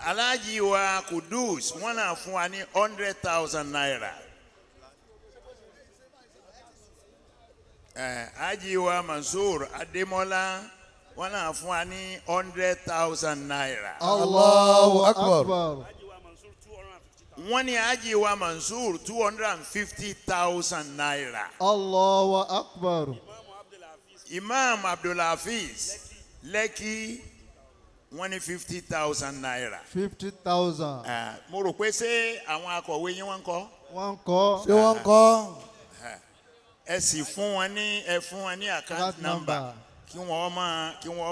Alhaji wa Kudus, wọ́n náà fún wa ní ₦100,000. Alhaji wa Mansour Ademola, wọ́n náà fún wa ní ₦100,000. Allahu Akbar. Wọ́n ní Alhaji wa Mansour ₦250,000. Allahu Akbar. Imam Abdulhafiz Lẹ́kì, wọ́n ní ₦50,000. 50,000. Mo rò pé ṣé àwọn akọ̀wé yín wọ́n ń kọ́? Wọ́n kọ́. Ṣé wọ́n ń kọ́? Ẹ sì fún wọn ní ẹ fún wọn ní account Account number number. kí wọ́n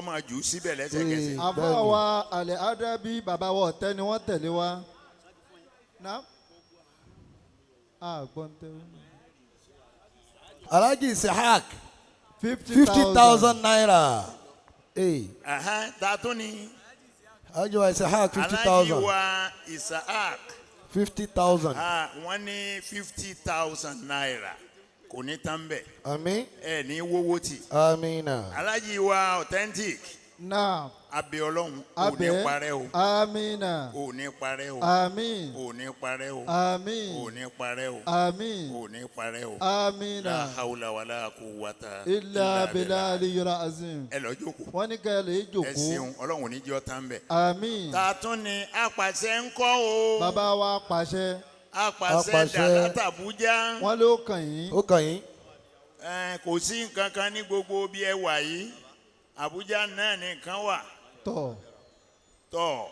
máa jù ú síbẹ̀ lẹ́sẹ̀kẹsẹ̀. Ee. Àfáà wa alẹ́ Adabi, bàbá wa ọ̀tẹ́ ni wọ́n tẹ̀lé wa. Ná. A gbọ́n tẹ́wọ́. Alhaji Isahak 50 fifty thousand. thousand naira. Ee. Ta tún ni? Alhaji wa Isahak fifty Alhaji thousand. wa Isaac 50,000. Wọ́n ní ₦50,000, kò ní tán bẹ́ẹ̀. Àmín. Ẹ ní wọ́wọ́ tì. Amina. Alhaji wa Authentic. Náà. Abẹ Ọlọ́run, ò ní Abẹ́. parẹ́ o. Amina. Ò ní parẹ́ o. Àmín. Ò ní parẹ́ o. Àmín. Ò ní parẹ́ o. Àmín. Ò ní parẹ́ o. Amina. La hawla wala quwwata Illa billah aliyyil azim. Ẹ lọ jókòó. Wọ́n ní kẹ́ ẹ lè Ẹ jókòó. ṣeun, Ọlọ́run ò ní jẹ́ ọ tán bẹ̀. Àmín. Ta tún ni? Apàṣẹ ń kọ́ o. Bàbá wa pàṣẹ. Apàṣẹ. Apàṣẹ. Dàlá tàbújá. Wọ́n ló kàn yín. Ó kàn yín. Ẹ, kò sí nǹkan kan ní gbogbo bí ẹ wà yìí, Àbújá náà nìkan wà. Tọ̀. Tọ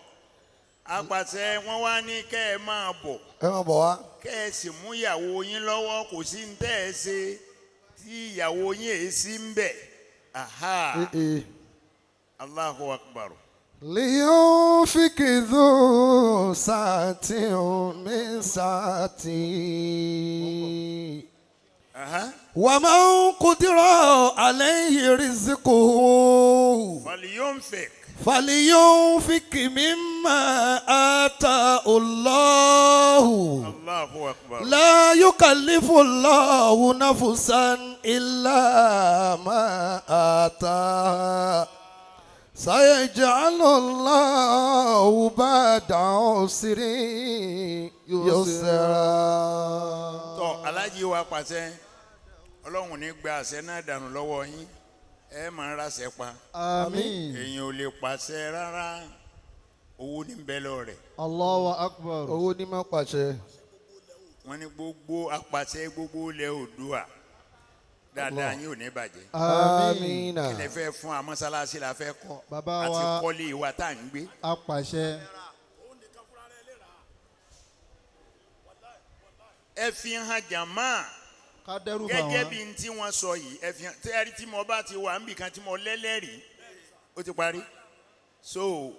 apàṣẹ, wọn wá ní kẹ́ ẹ máa bọ̀. Ẹ máa bọ̀ wá. Kẹ́ ẹ sì mú ìyàwó yín lọ́wọ́, kò sí ní tẹ́ ẹ ṣe tí ìyàwó yín èé sí ń bẹ̀. Aha. Ee. Allahu Akbar. لينفق ذو سعة من سعته ومن قدر عليه رزقه فلينفق فلينفق مما آتاه الله. Allahu Akbar. لا يكلف الله نفسا إلا ما آتاها سيجعل الله بعد عسر يسرا. Tọ alájí wa pàṣẹ, Ọlọ́run ní gba àṣẹ náà dànù lọ́wọ́ yín, ẹ máa ń ráṣẹ pa. Àmín. Èèyàn ò lè pàṣẹ rárá, owó ní bẹ́ẹ̀ lọ rẹ̀. Allahu Akbar. Owó ní má pàṣẹ. Wọ́n ní gbogbo apàṣẹ gbogbo ilẹ̀ Oòduà, dáadáa yín ò ní bàjẹ́. Àmín. Amina. Kí lẹ fẹ́ fún wa? Mọ́sálásí la fẹ́ kọ́ Bàbá àti kọ́lé wa tá à ń gbé. Apàṣẹ. Ẹ fi hàn jàmá. Ká dẹ́rù bà Gẹ́gẹ́ wọ́n. bí n tí wọ́n sọ yìí, ẹ fi hàn tẹ́rí tí mo bá ti wà níbì kan tí mo lẹ́lẹ́rìí, ó ti parí. So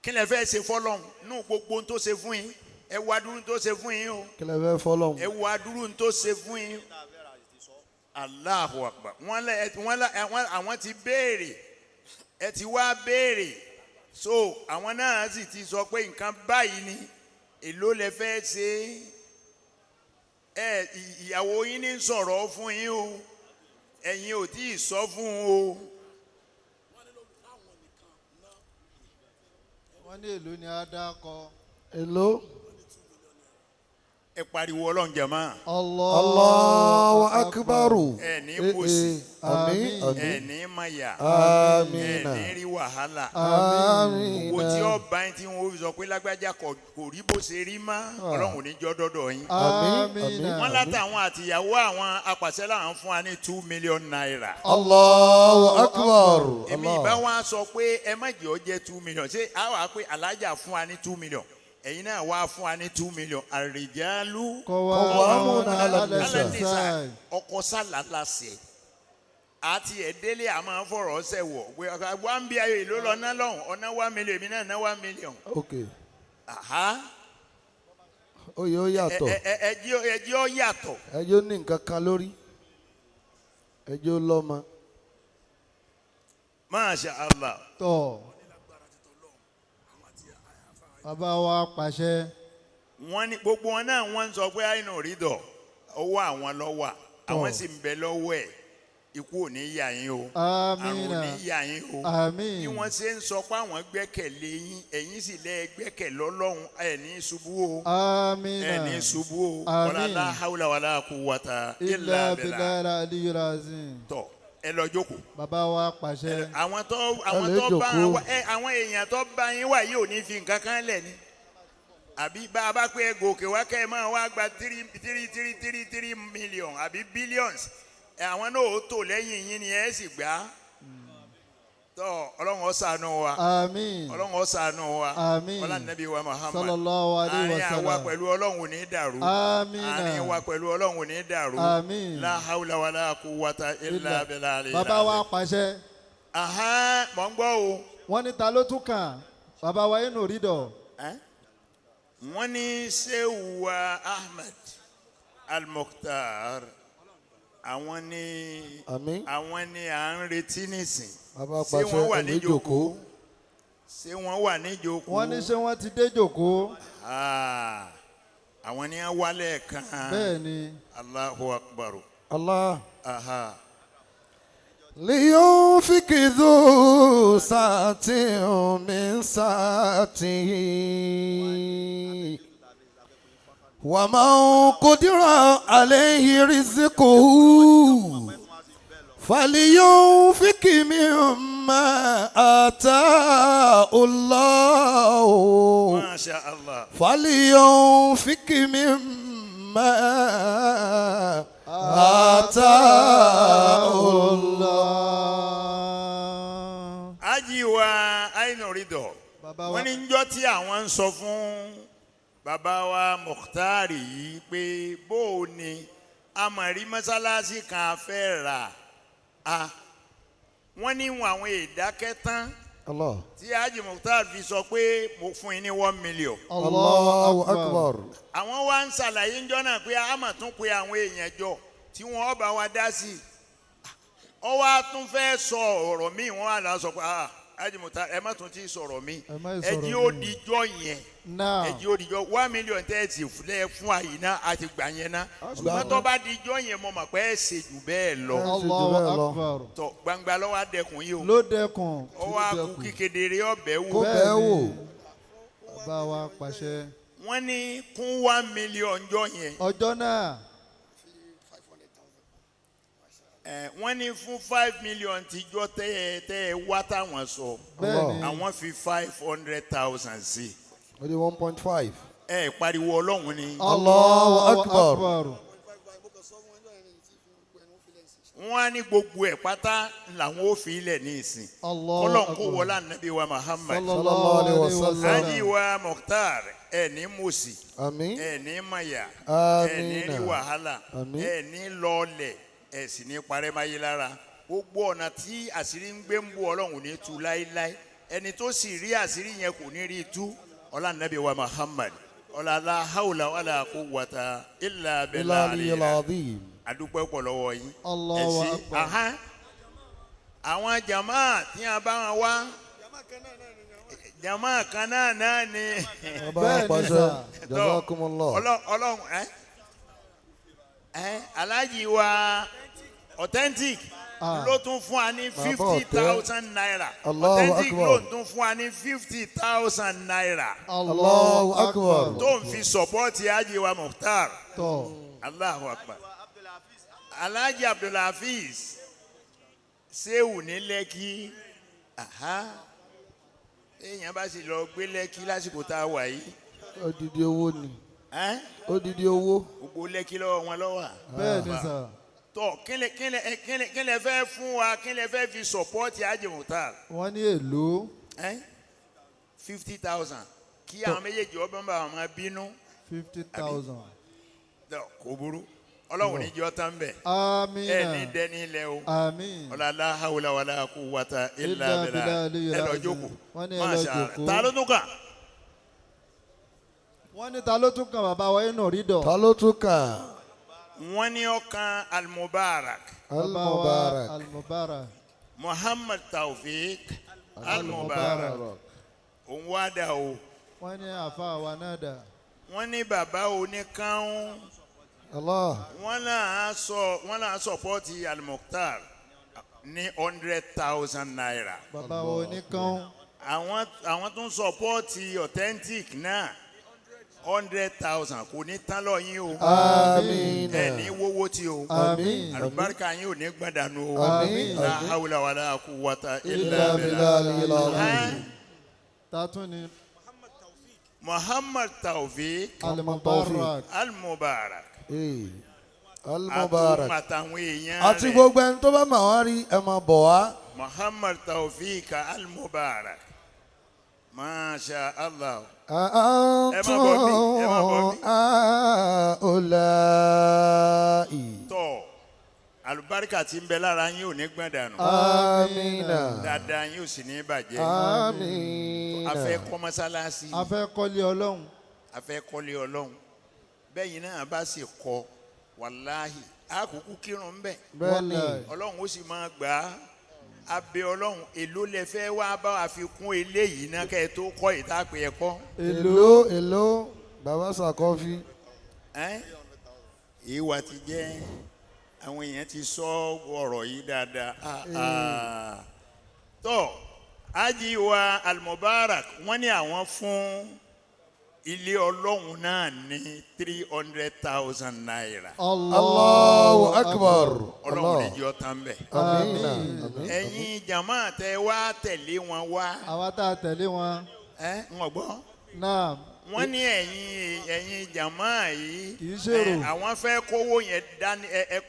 kí lẹ fẹ́ ṣe fọlọ́hún nínú gbogbo ohun tó ṣe fún yín? Ẹ wo adúrú tó ṣe fún yín o. Kí lẹ fẹ́ fọlọ́hún. Ẹ wo adúrú tó ṣe fún yín. Allahu Akbar. Wọ́n lẹ wọ́n lẹ wọ́n àwọn ti béèrè, ẹ ti wá béèrè, so àwọn náà sì ti sọ pé nǹkan báyìí ni, èló lẹ fẹ́ ṣe? Ẹ ìyàwó yín ní sọ̀rọ̀ fún yín o, ẹ̀yin ò tí ì sọ fún un o. Wọ́n ní èlò ni a dá kọ. Èló. Ẹ pariwo Ọlọ́run, jàmá. Allahu akbaru. Ẹ ní kò sí. Àmín. Ẹ Àmín. ní mayà. Ẹ Àmín. ní rí wàhálà. Àmín. Owó tí ó bá yín tí wọn ó fi sọ pé lágbájá kò rí bó ṣe rí mọ́, Ọlọ́run ò ní jọ́ dọ́dọ̀ yín. Àmín. Àmín. Wọ́n látàwọn àtìyàwó àwọn apàṣẹ làwọn fún wa ní ₦2 million. Allahu akbar. Èmi ìbá wa sọ pé ẹ má jẹ́ ó jẹ́ 2 million. Ṣé a wà pé alájà fún wa ní 2 million, ẹ̀yin náà wá fún wa ní 2 million? Àrìjálù Qawwamuna 'ala alẹ́ nisa. nisa, ọkọ sálà lásẹ̀ àti ẹ̀dẹ́lẹ̀ àmọ́ fọ̀rọ̀ ọ̀sẹ̀ wọ̀ wá ń bí ayò ìlú lọ ná lọ́hùn ọ̀nà 1 million, èmi náà ná 1 million. Ok. Aha. Oyè ó yàtọ̀. Ẹ jẹ́ ó yàtọ̀. Ẹjọ́ ní nǹkan kan lórí. Ẹjọ́ lọ́mọ. Masha Allah. Tọ̀, bàbá wa pàṣẹ. Wọ́n ní gbogbo wọn náà, wọ́n ń sọ pé àìnà rídọ̀ ọwọ́ àwọn lọ́wọ́, àwọn sì ń bẹ lọ́wọ́ ẹ̀. Ikú ò ní yà yín o, àrùn ò ní yà yín o. Àmín. Bí wọ́n ṣe ń sọ pé àwọn gbẹ́kẹ̀lé yín, ẹ̀yin sì lẹ́ gbẹ́kẹ̀lé Ọlọ́run. Ẹ̀ ní ṣubú o. Àmín. Ẹ̀ ní ṣubú o. Àmín. Wala la hawla wala quwwata illa illa billah. billahi aliyyil azim. Tọ, ẹ lọ jókòó. Bàbá wa pàṣẹ. Àwọn tó àwọn lè tó bá jókòó. Àwọn èèyàn tó bá yín wà yìí ò ní fi nǹkan kan lẹ̀ ni, àbí bá a bá pé ẹ gòkè wá kẹ́ ẹ máa wá gba three three three three three million àbí billions ẹ, àwọn náà ó tò lẹ́yìn yín ni ẹ sì gbà á. Tọ́, Ọlọ́run ó ṣàánú wa. Àmín. Ọlọ́run ó ṣàánú wa. Àmín. Ọlá nàbí wa Muhammad. Sallallahu alayhi wa Àárín àwa sallam. pẹ̀lú Ọlọ́run ò ní dàrú. Àmín. Àárín wa pẹ̀lú Ọlọ́run ò ní dàrú. Àmín. La hawla wala quwwata illa billahi. Bàbá wa pàṣẹ. Ahan, mọ̀ ń gbọ́ o. Wọ́n ní ta ló tún kàn? Bàbá wa inú rídọ̀. Ẹ́? Wọ́n ní Sehu wa Ahmed Al-Mukhtar, àwọn ní Àmín. àwọn ní à ń retí nísìn. Bàbá Ṣé pàṣẹ, wọ́n wà ẹ lè níjókòó? jókòó. Ṣé wọ́n wà níjókòó? Wọ́n ní ṣé wọ́n ti dé jòkó? Ah, àwọn ní á wálẹ̀ kan. Bẹ́ẹ̀ ni. Allahu Akbar. Allah. Aha. لينفق ذو سعة من سعته ومن قدر عليه رزقه فلينفق مما آتاه الله. Masha Allah. فلينفق مما آتاه الله. Allah. Ají wa Ainu Ridọ. Bàbá wa. Wọ́n ní njọ́ tí àwọn ń sọ fún bàbá wa Mukhtari yìí pé bó o ní a mọ̀ rí mọ́sálásí kan a fẹ́ rà á, wọ́n ní wọn àwọn ìdákẹ́ tán Allah. tí Ají Mukhtar fi sọ pé mo fún yín ní 1 million. Allahu Akbar. Àwọn wa ń ṣàlàyé ńjọ́ náà pé a mà tún pe àwọn èèyàn jọ tí wọ́n bá wa dá sí i. Ọ wá tún fẹ́ sọ ọ̀rọ̀ míì, wọ́n wà lọ sọ pé, ah, Ají Mukhtar, ẹ má tún ti sọ̀rọ̀ míì. Ẹ má ẹ sọ̀rọ̀ jí ó míì. dijọ́ yẹn. Náà. Ẹ jí ó dijọ́ 1 million tẹ́ ẹ sì lẹ́ fún àyè náà, a ti gbà yẹn ná, ṣùgbọ́n tó bá dijọ́ yẹn, mo mọ̀ pé ẹ ṣe jù bẹ́ẹ̀ lọ. Allahu bẹ́ẹ̀ lọ. Akbar. Tọ, gbangba lọ́wọ́ adẹ́kùn yìí o. Ló dẹkùn. Ọ wá kú kíkedere ọbẹ̀ wò. Kó bẹ́ẹ̀ wò. Bàbá wa pàṣẹ. Wọ́n ní kún 1 million jọ yẹn. Ọjọ́ náà. Ẹ, wọ́n ní fún 5 million tíjọ́ tẹ́ ẹ wá táwọn sọ, Bẹ́ẹ̀ ni. àwọn fi 500,000 sí. Ó di 1.5. Ẹ pariwo Ọlọ́run ni. Allahu Akbar. Wọ́n á ní gbogbo ẹ̀ pátá làwọn ò fi ilẹ̀ ní ìsìn. Allahu Kọ́lọ́n kó Akbar. wọlé ànábì wa Muhammad. Sallallahu alayhi wa sallam. Ájì wa Mukhtar, ẹ ní mòsì. Àmín. Ẹ ní mayà. Ẹ ní rí Àmín. wàhálà. Àmín. Ẹ ní lọ́ọ̀lẹ̀, ẹ sì ní parẹ́máyé lára. Gbogbo ọ̀nà tí àṣírí ń gbé ń bú, Ọlọ́run ní tú láéláé. Ẹni tó sì rí àṣírí yẹn kò ní rí tú. Ọlá nàbí wa Muhammad. Ọ̀làlá haúlà wàlà quwwata illa Bilali billahi. al-azim. Adúpẹ́ pọ̀ lọ́wọ́ yín. Allahu Ẹ ṣé. Akbar. Aha. Àwọn jama tí a bá wọn wá jama kan náà náà ni. Bàbá Bẹ́ẹ̀ ni pàṣẹ. sà. Jazakumullah. Ọlọ́run ẹ ẹ aláàjì wa authentic Ah. ló tún fún wa ní Bàbá 50,000 naira. Allahu Authentic Akbar. ló tún fún wa ní 50,000 naira Allahu Akbar. tó ń fi sọ̀pọ́ọ̀tì aláàjì wa Mukhtar. Tọ́. Allahu Akbar. Alhaji Abdulhafiz Sehu ní Lẹ́kí. Aha. Èèyàn bá sì lọ gbé Lẹ́kí lásìkò tá a wà yìí. Odidi owó ni. Ẹ́n? Odidi owó. Gbogbo Lẹ́kí lọ́wọ́ wọn lọ́wọ́. Bẹ́ẹ̀ ni sà. Tọ́ kílẹ̀ fẹ́ fún wa, kílẹ̀ fẹ́ fi sọ̀pọ́ọ̀tì Alhaji Mukhtar. Wọ́n ní èlò 50,000. Kí àwọn méjèèjì ọbẹ̀ ń bá àwọn máa bínú. 50,000. Tọ́, kò burú. Ọlọ́run ní jọ́ tán bẹ̀. Amina. Ẹ ní dẹ́ni ilẹ̀ o. Àmín. Ọlá la hawla wala quwwata illa Illa billah. billahi Ẹ lọ al-azim. jókòó. Wọ́n ní ẹ lọ Masha Allah. jókòó. Ta ló tún kàn? Wọ́n ní ta ló tún kan bàbá wa inú rídọ̀. Ta ló tún kàn? Wọ́n ní ọkàn Al-Mubarak. Bàbá wa Al-Mubarak. Al-Mubarak. Muhammad Taofik Al-Mubarak. Òun wá dà o. Wọ́n ní àfa wa náà dà. Wọ́n ní bàbá oníkàún. Allah. Wọ́n náà sọ̀pọ́tì Al-Mukhtar ní 100,000 naira. Bàbá wa oníkan. Àwọn tún sọ̀pọ́tì authentic náà 100,000 kò ní tán lọ yín o. Amina. Ẹ ní wówó tí o. Àmín. Àlùbáríkà yín ò ní gbàdánù o. Àmín. La hawla wala quwwata illa Illa billah. billahi al-azim. Ta tún ni Muhammad Taofik Al-Mubarak. Al-Mubarak. Ee. Al-Mubarak. Àtàwọn èèyàn Àti rẹ̀. gbogbo ẹni tó bá mà wá rí ẹ máa bọ̀ wá. Muhammad Taofik Al-Mubarak. Masha Allah. Ẹ má bọ̀ bí, ẹ má bọ̀ bí. Ọ̀làì. Tọ́ àlùbáríkà tí ń bẹ lára yín ò ní gbọ̀n dànù. Amina. Dáadáa yín ò sì ní bàjẹ́. Amina. A fẹ́ kọ́ mọ́sálásí. A fẹ́ kọ́lé Ọlọ́run. A fẹ́ kọ́lé Ọlọ́run. Bẹ́yìn náà bá sì kọ́ wàláhì a kúkú kírun ń bẹ̀. Bẹ́ẹ̀ni. Ọlọ́run ó sì máa gbà á. Abẹ Ọlọ́run èló lẹ fẹ́ wá bá wa fi kún eléyìí náà kẹ́ ẹ tó kọ́ ìta pé ẹ kọ́. Èló èló bàbá Sàkọ́fí. Ẹ́n? Ìwà ti jẹ́ àwọn èèyàn ti sọ ọ̀rọ̀ yìí dáadáa. Ah, ah. Tọ́ Ájì wa Al-Mubarak wọ́n ní àwọn fún ilé Ọlọ́run náà ní 300,000 naira. Allahu Akbar. Ọlọ́run ní jẹ́ ọ̀tá ń bẹ̀. Amina. Àmín. Ẹ̀yin jàmáà tẹ wá tẹ̀lé wọn wá. Àwa tá a tẹ̀lé wọn. Ẹ́ ń ọ̀gbọ́n. Náà Wọ́n ní ẹ̀yin jàmáà yìí. Kì í ṣèrò. Ẹ, àwọn fẹ́ kówó yẹn dání ẹ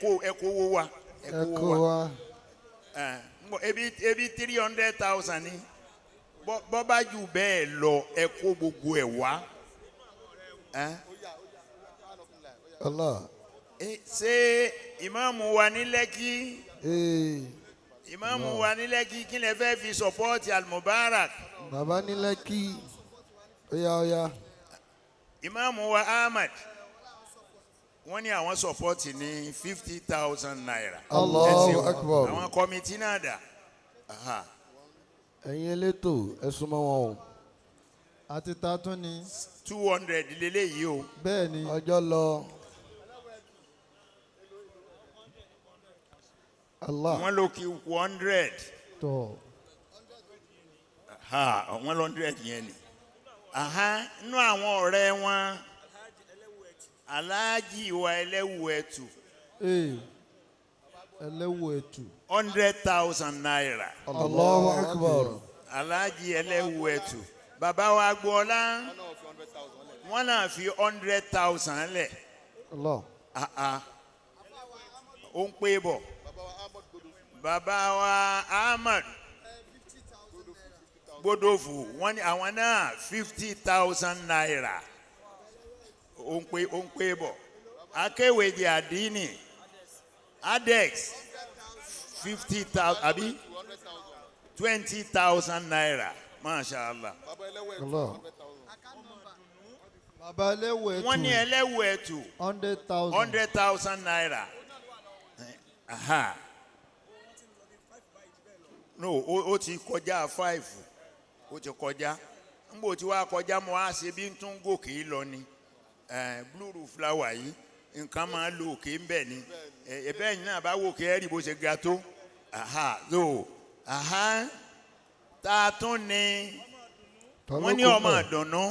kówó wa. Ẹ kó wa. Ẹ, ń bọ̀, ebi 300,000 ni bọ́ bá jù bẹ́ẹ̀ lọ ẹ kó gbogbo ẹ̀ wá. Ẹ? Allah. Ṣé ìmáàmù wa ní Lẹ́kí? Ee. Ìmáàmù wa ní Lẹ́kí kí lẹ fẹ́ fi sọ̀pọ́ọ̀tì Al-Mubarak? Bàbá ní Lẹ́kí. Óyá óyá. Ìmáàmù wa Ahmad wọ́n ní àwọn sọ̀pọ́ọ̀tì ní 50,000 naira. Allahu Ẹ ṣeun. Akbar. Àwọn kọ́mítì náà dà. Aha. Ẹ̀yin elétò ẹ súnmọ́ wọn o. Àti ta tún ni. 200 lélẹ́yìí o. Bẹ́ẹ̀ ni. Ọjọ́ lọ. Allah. Wọ́n ló kí 100. Tọ̀. Ha, wọ́n lọ 100 yẹn ni. Aha, nínú àwọn ọ̀rẹ́ wọn, Aláàjì wa ẹlẹ́wù ẹ̀tù. Ee. Ẹlẹ́wù ẹ̀tù. 100,000 naira. Allahu Akbar. Aláàjì ẹlẹ́wù ẹ̀tù. Bàbá wa Agboola, wọ́n náà fi 100,000 lẹ̀. Allah. Ah ah. Ó ń pé bọ̀. Bàbá wa Ahmad Gbódòfù wọ́n ní àwọn náà 50,000 naira. Ó ń pé bọ̀. Akéwèjì Àdínì Adex 50,000 àbí 20,000 naira. Masha Allah. Allah. Bàbá ẹlẹ́wọ̀ ẹ̀tù. Wọ́n ní ẹlẹ́wọ̀ ẹ̀tù. 100,000. ₦100,000. Aha. No, ó ti kọjá five, ó ti kọjá. Nbò tí wàá kọjá, mo á ṣe bí n tún gòkè lọ ni. Blue roof flower yìí, nǹkan máa ń lo òkè ń bẹ̀ ni. Ẹ̀bẹ́ yìí náà bá wò kí ẹ rí bó ṣe ga tó. Aha, so aha, tá a tún ní wọ́n ní ọmọ àdùnnú,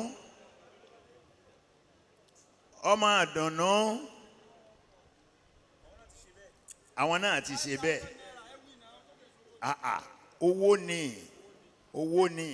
ọmọ àdùnnú, àwọn náà ti ṣe bẹ́ẹ̀. Ah ah, owó ni, owó ni.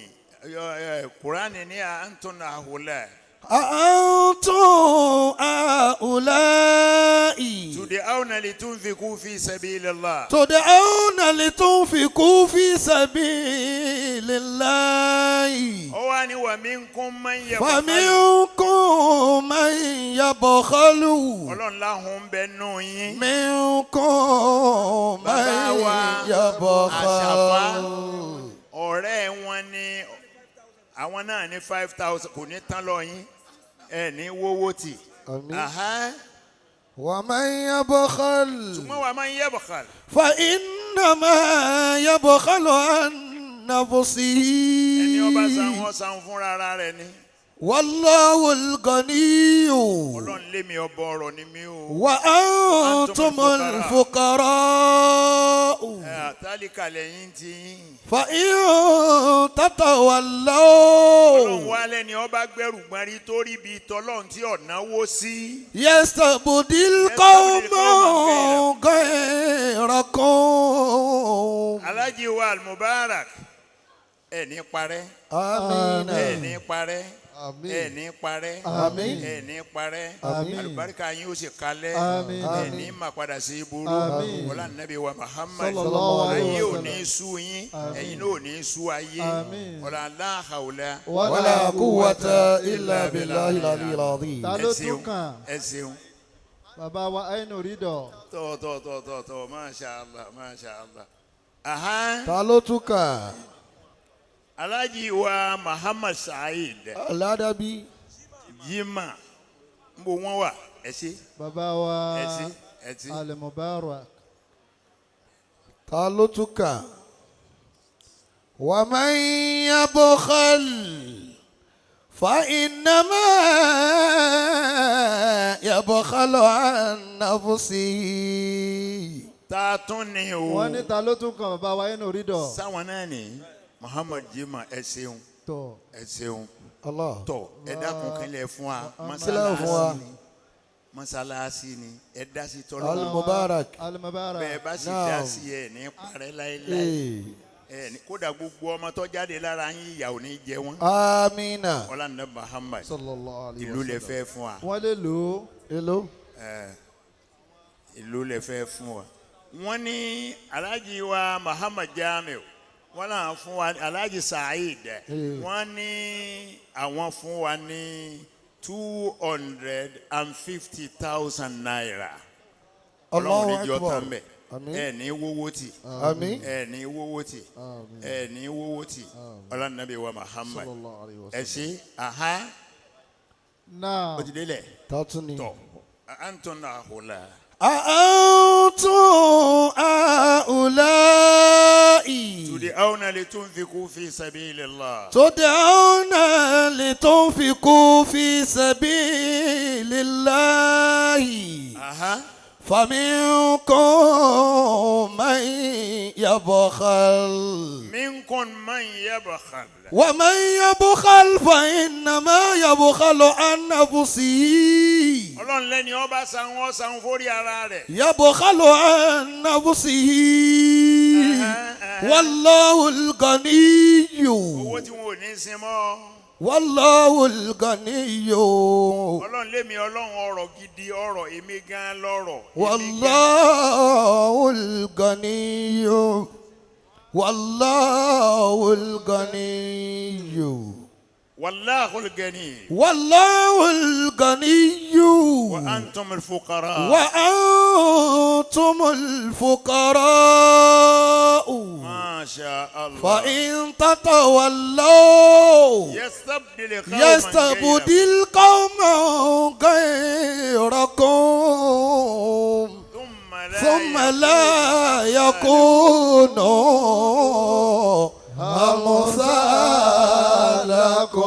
Kúránì ní à ń tún náà wọlé. أأنتم هؤلاء تدعون لتنفقوا في سبيل الله. تدعون لتنفقوا في سبيل الله. Ó wá ní ومنكم من يبخل. فمنكم من يبخل. Ọlọ́run láhùn ń bẹ nù yín. منكم من Bàbá wa Àṣàfà, يبخل. ọ̀rẹ́ wọn ní àwọn náà ní 5,000, kò ní tán lọ yín, ẹ ní wówó tì. Àmín. Aha. ومن يبخل Ṣùgbọ́n ومن يبخل. فإنما يبخل عن نفسه. Ẹni ọba san wọn san fúnra ara rẹ̀ ni. والله الغني. Ọlọ́run lémi ọbọ ọrọ̀ ni mí o. وأنتم الفقراء. Ẹ tálíkà lẹ́yìn tí yín. فإن Ọlọ́run تتولوا wá lẹ́ni ọba gbẹrù gbọ́nrí tó rí bíi tọ́lọ́run tí ọ̀nàwó sí. يستبدل قوما غيركم. Alájí wa Almubarak, ẹ ní parẹ́. آمين. Ẹ ní parẹ́. Àmín. Ẹ ní parẹ́. Àmín. Ẹ ní parẹ́. Àmín. Àlùbáríkà yín ó sì kalẹ̀. Àmín. Ẹ ní má padà sí ibúrú. Àmín. Wọlá nàbí wa Muhammad. Sallallahu alayhi Ayé wa ò sallam. ní sú yín, ẹ̀yin náà ò ní sú ayé. Àmín. Wọlá la hawla. ولا قوة إلا بالله العلي العظيم. Ta Ẹ ló ṣeun. tún kàn? Ẹ ṣeun. Bàbá wa Ainu Ridọ. Tọ́ tọ́ tọ́ tọ́ tọ́, masha Allah, masha Allah. Aha. Ta ló tún kàn? Alhaji wa Muhammad Saheed. Aládàbí. Jimá ń bo wọn wà, ẹ ṣe. Bàbá wa Ẹ ṣe, ẹ ṣe. Alimubarak. Ta ló tún kàn? ومن يبخل فإنما يبخل عن نفسه. Ta tún ni o? Wọ́n ní ta ló tún kàn, bàbá wa Ainu Ridọ. Sáwọn náà ní Muhammad Jimá, ẹ ṣeun. Tọ̀. Ẹ ṣeun. Allah. Tọ, ẹ dákun, kílẹ̀ fún wa? Kílẹ̀ fún wa? Mọ́sálásí ni, mọ́sálásí ni, ẹ dá sí tọ́lọ́. Al-Mubarak. Alimubarak. Bẹ́ẹ̀ bá sì Naam. dá sí, ẹ ní parẹ́ láéláé. Ee. Ẹ ní kódà gbogbo ọmọ tó jáde lára yín, ìyà ò ní jẹ wọ́n. Amina. Ọlá Muhammad. Sallallahu alayhi Ìlú wa lẹ sallam. fẹ́ fún wa? Wọ́n lè lò ó. Hello. Ìlú lẹ fẹ́ fún wa? Wọ́n ní Alhaji wa Muhammad Jamiu, wọ́n náà fún wa, Alhaji Saheed, wọ́n ní àwọn fún wa ní ₦250,000. Ọlọ́run Allahu ní jọ Akbar. tán bẹ̀. Àmín. Ẹ ní wówó tì. Àmín. Ẹ ní wówó tì, ẹ ní wówó tì. Ọlọ́run wa Muhammad. Sallallahu alayhi wa Ẹ sallam. ṣe, aha. Náà. Ó ti délẹ̀. Ta tún ni? Tọ̀, anton ahola. أأنتم هؤلاء تدعون لتنفقوا في سبيل الله. تدعون لتنفقوا في سبيل الله. Aha. فمنكم من يبخل. منكم من يبخل. ومن يبخل فإنما يبخل عن نفسه. Ọlọ́run lẹ́ni ọba san wọ́n san fórí ara rẹ̀. يبخل عن نفسه والله الغني. Owó tí wọn ò ní sin mọ́. والله الغني. Ọlọ́run lémi Ọlọ́run ọrọ̀ gidi, ọrọ̀ èmi gan lọ́rọ̀. Èmi gan. والله الغني، والله الغني. والله الغني. والله الغني. وأنتم الفقراء. وأنتم الفقراء. ما Masha Allah. فإن تتولوا يستبدل قوما يستبدل قوما غيركم ثم لا ثم لا يكونوا أمثالكم.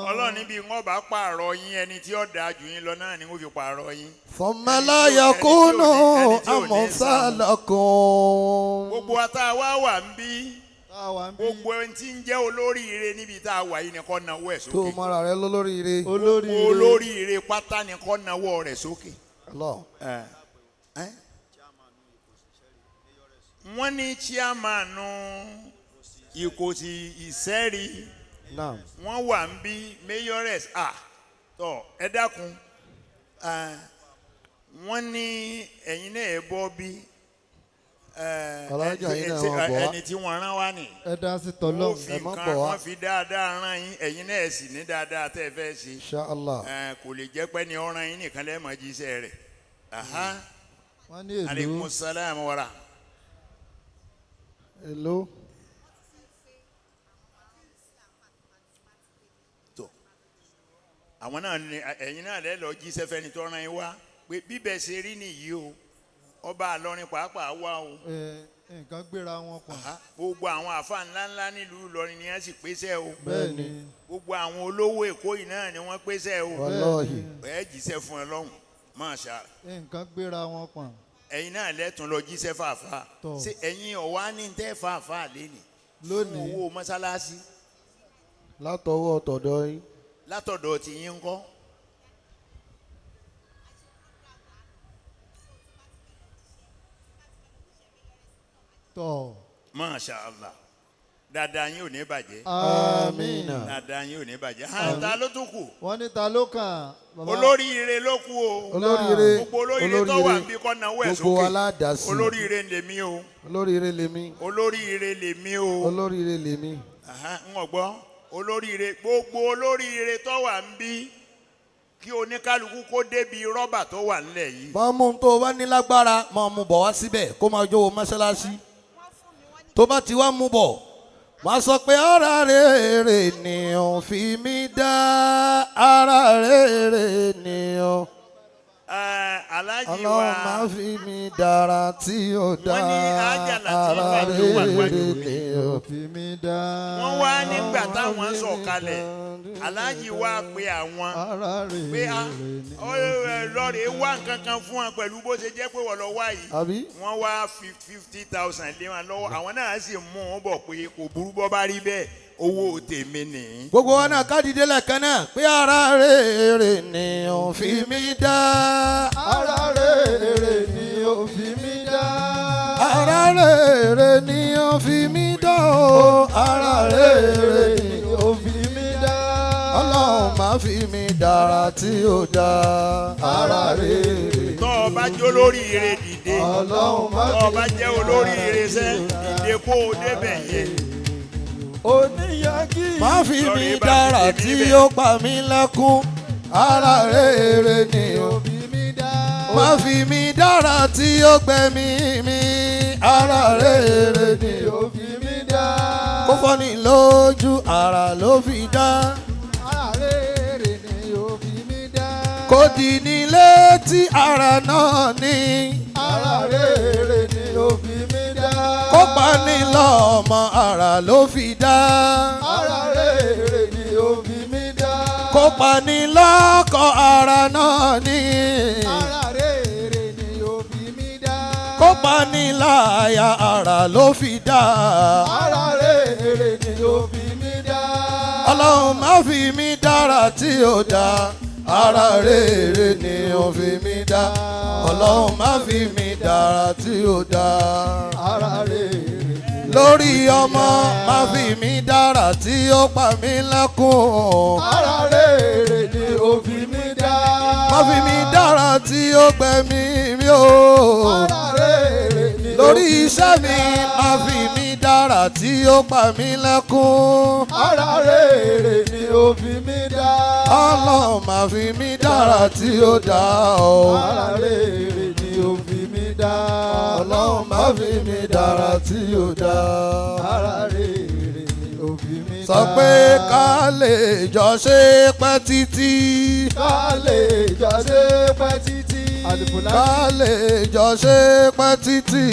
Ọlọ́run níbi wọ́n bá pààrọ̀ yín, ẹni tí ó dáa jù yín lọ náà ni wọ́n fi pààrọ̀ yín. ثم لا يكونوا أمثالكم. Gbogbo wa tá a wá wà ń bí, Táwa ń bí. gbogbo ẹni tí ń jẹ́ olóríire níbi tá a wà yìí ni kó nawọ́ ẹ̀ Tó sókè. mọ́ra rẹ lólóríire. Olórí. Gbogbo olóríire pátá ni kó nawọ́ rẹ̀ sókè. Allah. Ẹ. Wọ́n ní chairman Ìkòsì Ìsẹ́rí, Naam. wọ́n wà ń bí, mayoress. Ah, tọ ẹ dákun, wọ́n ní ẹ̀yin náà ẹ bọ́ bí Alájà yín náà wọ́n bọ̀ wá. ẹni tí wọ́n rán wá nì. Ẹ dá sí Wọ́n tọ́lọ́hún. fi Ẹ má nǹkan bọ̀ wá. Wọ́n fi dáadáa rán yín, ẹ̀yin náà sì ní dáadáa tẹ́ ẹ fẹ́ ṣe. Insha Allah. Kò lè jẹ́ pé ní ọ̀ràn yín nìkan lẹ́ẹ̀mọ́ jíṣẹ́ rẹ̀. Aha. Wọ́n ní èlò. Aleykum salaam wa rahmatulah. Hello. Tó àwọn náà ni ẹ̀yin náà lẹ́ lọ jíṣẹ́ fẹ́ni tó rán yín wá pé bíbẹ̀ ṣe rí nìyí o, ọba àlọrin pàápàá wá o. Ẹ, nǹkan gbéra wọn pọ̀n. Aha. Gbogbo àwọn àfa ńláńlá nílùú Ìlọrin ni wọ́n sì pèsè o. Bẹ́ẹ̀ni. Gbogbo àwọn olówó Èkó yìí náà ni wọ́n pèsè o. Wallahi. Ẹ jíṣẹ́ fún ẹ lọ́hùn, máṣá. Nǹkan gbéra wọn pọ̀n. Ẹ̀yin náà lẹ́tùn lọ jíṣẹ́ fàáfà. Tọ́. Ṣé ẹ̀yin ọ̀wá ní tẹ́ fàáfà lẹ́nìí fún Lónìí. owó mọ́sálásí Látọwọ́ tọ̀dọ̀ yín. Látọ̀dọ̀ tí yín ń kọ́? Tọ̀. Máṣá Allah, dáadáa yín ò ní bàjẹ́. Amina. Dáadáa yín ò ní bàjẹ́. Hàn, ta ló tún kù? Wọ́n ní ta ló kàn? Bàbá- Olóríire ló kù o. Olóríire. Gbogbo olóríire tó wà níbí kọ́ náwó ẹ̀ Gbogbo sókè. aládàásí. Olóríire lèmi o. Olóríire lèmi. Olóríire lèmi o. Olóríire lèmi. Aha, ń wọ̀n gbọ́ olóríire, gbogbo olóríire tó wà ń bí, kí oníkálukú kó débi rọ́bà tó wà ńlẹ̀ yìí. Máa mú un tó o bá ní lágbára, máa mú bọ̀ wá síbẹ̀, kó máa jó o mọ́ṣáláṣí. Tó bá ti wá mú bọ̀, máa sọ pé ara rere ni ò fi mí dá, ara rere ni ò. Ẹ, Aláàjì wa Ọlọ́run máa fi mí dára tí ó dá, Wọ́n ní Ájà Làtífà ara ló wà níwájú rere mi. ni ò. Fi mí dá. Wọ́n wá nígbà táwọn sọ̀kalẹ̀, aláàjì wa pe àwọn Ara rere pé a ni. lọ́ọ̀rẹ́ wá nǹkan kan fún wa pẹ̀lú bó ṣe jẹ́ pé wọ́n lọ wá yìí. Àbí? Wọ́n wá fi 50,000 lé wọn lọ́wọ́, àwọn náà sì mú un bọ̀ pé kò burú, bọ́ bá rí bẹ́ẹ̀, owó tèmi nìyí. Gbogbo wa náà ká dìde lẹ́ẹ̀kan náà pé ara rere ni ò fi mí dá. Ara rere ni ó fi mí dá. Ara rere ni ó fi mí dá o. Ara rere ni ni ó fi mí dá. Ọlọ́run máa fi mí dára tí ó dá. Ara rere. Tọ́ ọ bá jó lóríire, dìde. Ọlọ́run má Tọ́ ọ fi bá jẹ́ olóríire sẹ́, dìde kó o débẹ̀ yẹn. Oníyangí. Má fi mí Lọ́rẹ̀ bá dára fi tèmi tí níbẹ̀. ó pa mí lẹ́kún. Ara rere ni ó. Fi mí dá. Má fi mí dára tí ó gbẹ̀mí mi. Ara rere ni ó. Ó fi mí dá. Kó fọ́ni lójú, ara ló fi dá. Ara rere ni ó fi mí dá. Kò dì ní létí, ara náà ni. Ara rere ni ó fi mí dá. Kó pa ní lọ́mọ, ara ló fi dá. Ara rere ni ó fi mí dá. Kó pa ní lọ́kọ, ara náà ni. Ara rere ni ó fi mí dá. Kó pa ní láyà, ara ló fi dá. Ara rere ni ó fi mí dá. Ọlọ́run má fi mí dára tí ó dá. Ara rere ni ó fi mí dá. Ọlọ́run má fi mí dára tí ó dá. Ara rere ni. Lórí ọmọ, má fi mí dára tí ó pa mí lẹ́kún. Ara rere ni ó fi mí dá. Má fi mí dára tí ó gbẹ̀mí mi o. Ara rere ni ó Lórí fi iṣẹ́ mi, má fi mí dára tí ó pa mí lẹ́kún. Ara rere ni ó fi mí dá. Ọlọ́run má fi mí dára tí ó dá o. Ara rere ni ó fi mí dá. Ọlọ́run má Má fi mi dára tí ó dá. Ara rere òbí mi dá. Sọ pé ká lè jọ ṣe pẹ́ títí. Ká lè jọ ṣe pẹ́ títí. Àlùfùlà. Ká lè jọ ṣe pẹ́ títí.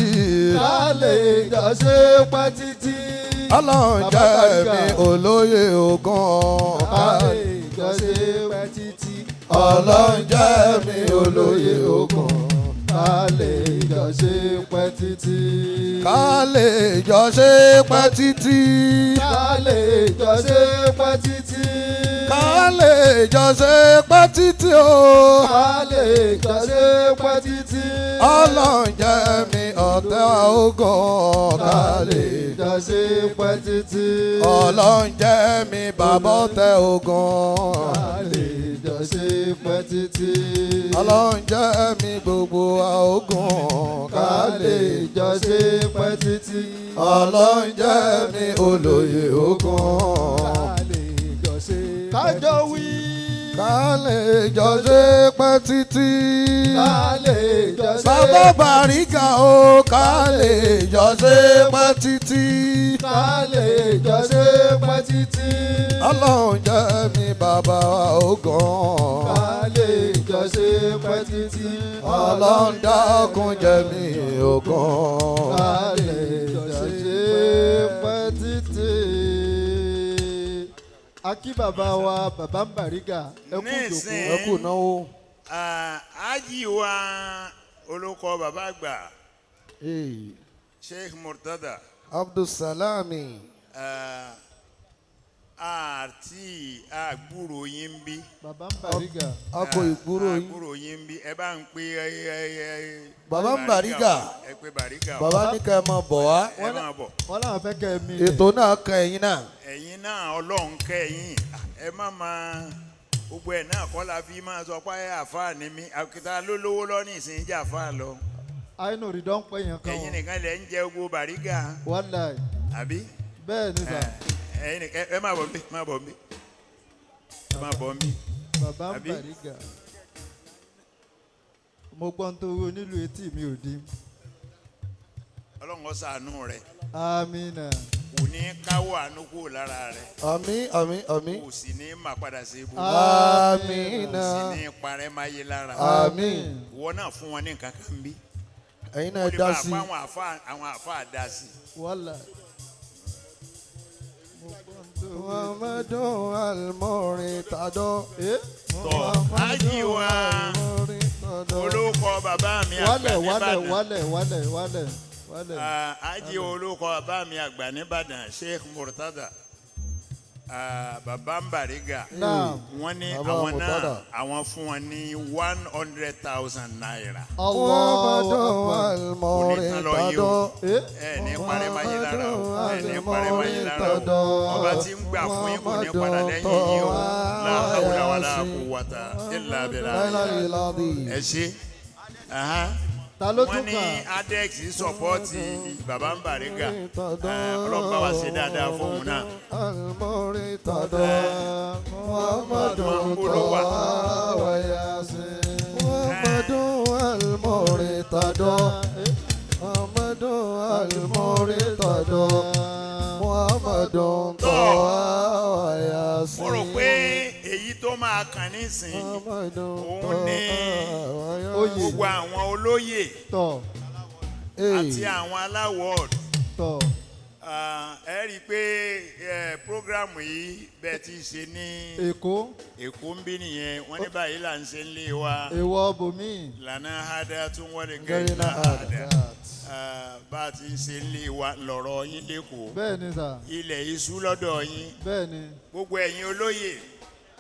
Ká lè jọ ṣe pẹ́ títí. Ọlọ́run Bàbá jẹ́ Bariga. mi olóyè ogun. Ká lè jọ ṣe pẹ́ títí. Ọlọ́run jẹ́ mi olóyè ogun. Ká lè jọ ṣe pẹ́ títí. Ká lè jọ ṣe pẹ́ títí. Ká lè jọ ṣe pẹ́ títí. Ká lè jọ ṣe pẹ́ títí o. Ká lè jọ ṣe pẹ́ títí. Ọlọ́run jẹ́ mi ọ̀tẹ́ ogun. Ká Ká lè lè jọ ṣe pẹ́ títí. Ọlọ́run jẹ́ mi bàbá ọ̀tẹ́ ogun. Ká lè jọ ṣe pẹ́ títí. Ọlọ́run jẹ́ mi gbogbo ogun. Ká lè jọ ṣe pẹ́ títí. Ọlọ́run jẹ́ mi olóyè ogun. Ká lè jọ ṣe pẹ́ títí. Kájọ wí. Ká lè jọ ṣe pẹ́ títí. Ká lè jọ ṣe Bàbá Bariga o, ká lè jọ ṣe pẹ́ títí. Ká lè jọ ṣe pẹ́ títí. Ọlọ́run jẹ́ mi bàbá ogun. Ká lè jọ ṣe pẹ́ títí. Ọlọ́run dákun jẹ́ mi ogun. Ká lè jọ ṣe pẹ́ títí. A kí bàbá wa bàbá ń Bariga ẹ kú ìjòkó. Nísìnyí. Ẹ kú náwó. Ájì wa olóko bàbá àgbà Sheikh Murtada Abdulsalami. Àti àgbúrò yín ń bí. Bàbá ń Bariga. A kò ìgbúrò yín. Àgbúrò yín ń bí ẹ bá ń pè Bàbá ń Bariga. Ẹ pé Bariga o. Bàbá ní ká ẹ máa bọ̀ wá. Ẹ máa bọ̀. Wọ́n láwọn fẹ́ kẹ́ ẹ mi lẹ̀. Ètò náà kan ẹ̀yin náà. Ẹ̀yin náà Ọlọ́run kẹ́ yín ẹ má máa gbogbo ẹ̀ náà kọ́ la fi máa sọ pé àfáà ni mí àkìtà ló lówó lọ ní ìsìn jẹ́ àfáà lọ. Àìnú rìdán pé yẹn kan Ẹ̀yin wọ̀. nìkan lẹ̀ ń jẹ gbogbo Bariga Wàláì. àbí. Bẹ́ẹ̀ ni sà. Ẹ̀yin nìkan ẹ má bọ̀ nbí má bọ̀ nbí ẹ má bọ̀ nbí. Bàbá ń Àbí? Bariga. Mo gbọ́ ń torí onílù etí mi ò dín. Ọlọ́run ó ṣàánú rẹ̀ Amina. kò ní káwọ́ àánú kúrò lára rẹ̀ Àmín àmín àmín. kò sì ní má padà sí ibú kò Àmín. sì ní parẹ́ máyé lára. Àmín. Ìwọ náà fún wọn ní nǹkan kan bí. Ẹ̀yin Ó náà lè dá bá sí. àpá àwọn àfáà dá sí. Wàláì. Mo gbọ́ ń torí Muhammadu al-Muritado. Eh? Tọ́ ájì wa olóko bàbá mi àgbà Wálẹ̀ wálẹ̀ nìbàdàn. wálẹ̀ wálẹ̀ wálẹ̀ wálẹ̀. Ájì olóko bàbá mi àgbà nìbàdàn Sheikh Murtada bàbá ń Bariga. Naam. Wọ́n ní Bàbá àwọn náà Murtada. àwọn fún wọn ní 100,000 naira. Allahu Muhammadu Akbar. al-Muritado. Eh? Ẹ ní parẹ́ máyé lára o ẹ ní parẹ́ máyé lára o ọba tí ń gbà fún yín kò ní padà lẹ́yìn yín o la hawla wala quwwata illa billah. Ẹ ṣe. Ta ló Wọ́n tún ní kàn? adex sọpọ́ọ̀tì bàbá ń Bariga Ọlọ́run bá wa ṣe dáadáa fóun náà. Al-Muritado. Muhammadu Olówà. Muhammadu al-Muritado. Muhammadu al-Muritado. Muhammadu Tawa Mo rò pé èyí tó máa kàn nísìnyí Muhammadu òun ní Oyè. gbogbo àwọn olóyè Tọ̀ àti àwọn aláwọ̀ tọ̀. ẹ rí i pé prógrámù yìí bẹ́ẹ̀ ti ṣe ní Èkó. Èkó ń bí nìyẹn wọ́n ní báyìí là ń ṣe ń lé wa Èwọ̀ bòmí. lànà hádà tún wọlé Gẹ́rẹ́ gẹ́rẹ́ náà hádà bá a ti ń ṣe ń lé wa lọ̀rọ̀ yín lẹ́kọ̀ọ́ Bẹ́ẹ̀ ni sà. ilẹ̀ iṣu lọ́dọ̀ yín Bẹ́ẹ̀ ni. gbogbo ẹ̀yin olóyè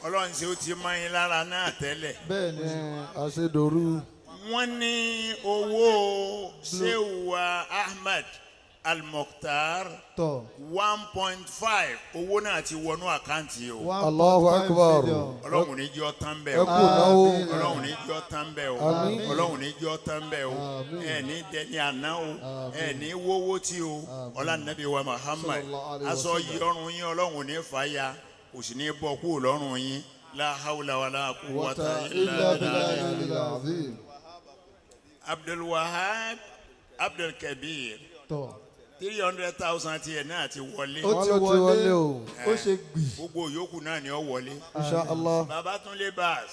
Ọlọ́run ṣe ó ti mọ́ yín lára náà tẹ́lẹ̀ Bẹ́ẹ̀ ni. Àṣedòru. wọ́n ní owó Shehu Ahmed Al-Mukhtar Tọ̀. 1.5 owó náà ti wọnú àkáǹtì o Allahu 1.5 Akbar. million. Ọlọ́run ní jọ́ tán bẹ́ẹ̀ Ẹ o kú náwó. Àmín. Ọlọ́run ní jọ́ tán bẹ́ẹ̀ o Àmín. Ọlọ́run ní jọ́ tán bẹ́ẹ̀ o Àmín. ẹ ní dẹni àná o ẹ ní wówó tí o ọlá nàbí wa Muhammad Sallallahu alaihi aṣọ yìí ọrùn yín Ọlọ́run ní fàáya kò sì ní bọ́ kúrò lọ́rùn yín la hawla wala quwwata illa Illa billah. billahi al-azim. Abdul Wahab Abdulkabir Tọ̀. 300,000 tiẹ̀ náà ti wọlé. Ó Wọ́n ti ló ti wọlé. wọlé o. Ó ṣe gbì. Gbogbo yòókù náà ni ó wọlé. Insha Allah. Babatunde Bass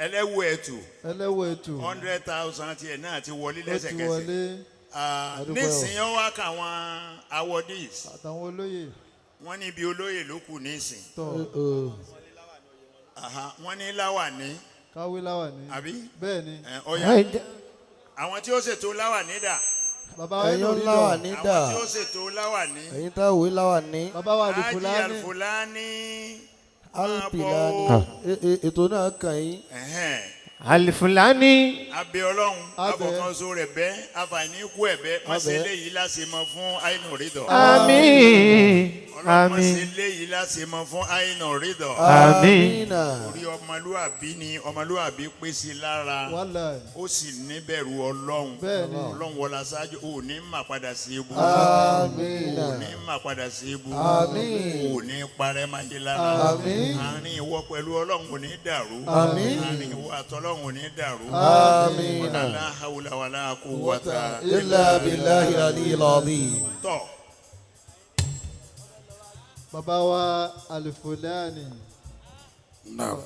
ẹlẹ́wù ẹ̀tù Ẹlẹ́wọ̀ ètò. 100,000 tiẹ̀ náà ti wọlé Ó ti lẹ́sẹ̀kẹsẹ̀. wọlé. Ah, Adúpẹ́ o. nísìnyí ó wá kà wọn awardees. Àtàwọn olóyè. Wọ́n ní ibi olóyè ló kù nísìn. Tọ̀. Aha, wọ́n ní láwàní Káwé láwàní. àbí. Bẹ́ẹ̀ ni. Ọ̀yà àwọn tí ó ṣètò láwàní dà. Bàbá wa Ẹ̀yin inú rí láwàní dọ̀. dà. Àwọn tí ó ṣètò láwàní. Ẹ̀yin tá òwe láwàní. Bàbá wa Ájì Alifulani. Alfulani. Alpilani. Ètò náà kàn yín. Ẹ̀hẹ́n. Alifulani. Abẹ Ọlọ́run Abẹ. abọ̀kanso rẹ̀ bẹ́ àfààní kú ẹ̀ bẹ́ má ṣe Abẹ. léyìí láṣẹ mọ́ fún àìnà rídọ̀. Àmín. Ọlọ́run má ṣe Àmín. léyìí láṣẹ mọ́ fún àìnà rídọ̀. Àmín. Amina. Orí ọmọlúàbí ni ọmọlúàbí pèsè lára Wàláì. ó sì níbẹ̀rù Ọlọ́run. Bẹ́ẹ̀ ni. Ọlọ́run wọlá ṣáájú ò ní mà padà sí ibú. Amina. Ò ní mà padà sí ibú. Àmín. Ò ní parẹ́ máyé lára. Àmín. Àárín ìwọ pẹ̀lú Ọlọ́run ò ní dàrú. Àmín. Àárín ìwọ àtọlọ́run ò ní dàrú. Amina. La hawla wala quwwata Illa billahi aliyyil azim. tọ̀. Bàbá wa Alifulani. Naam.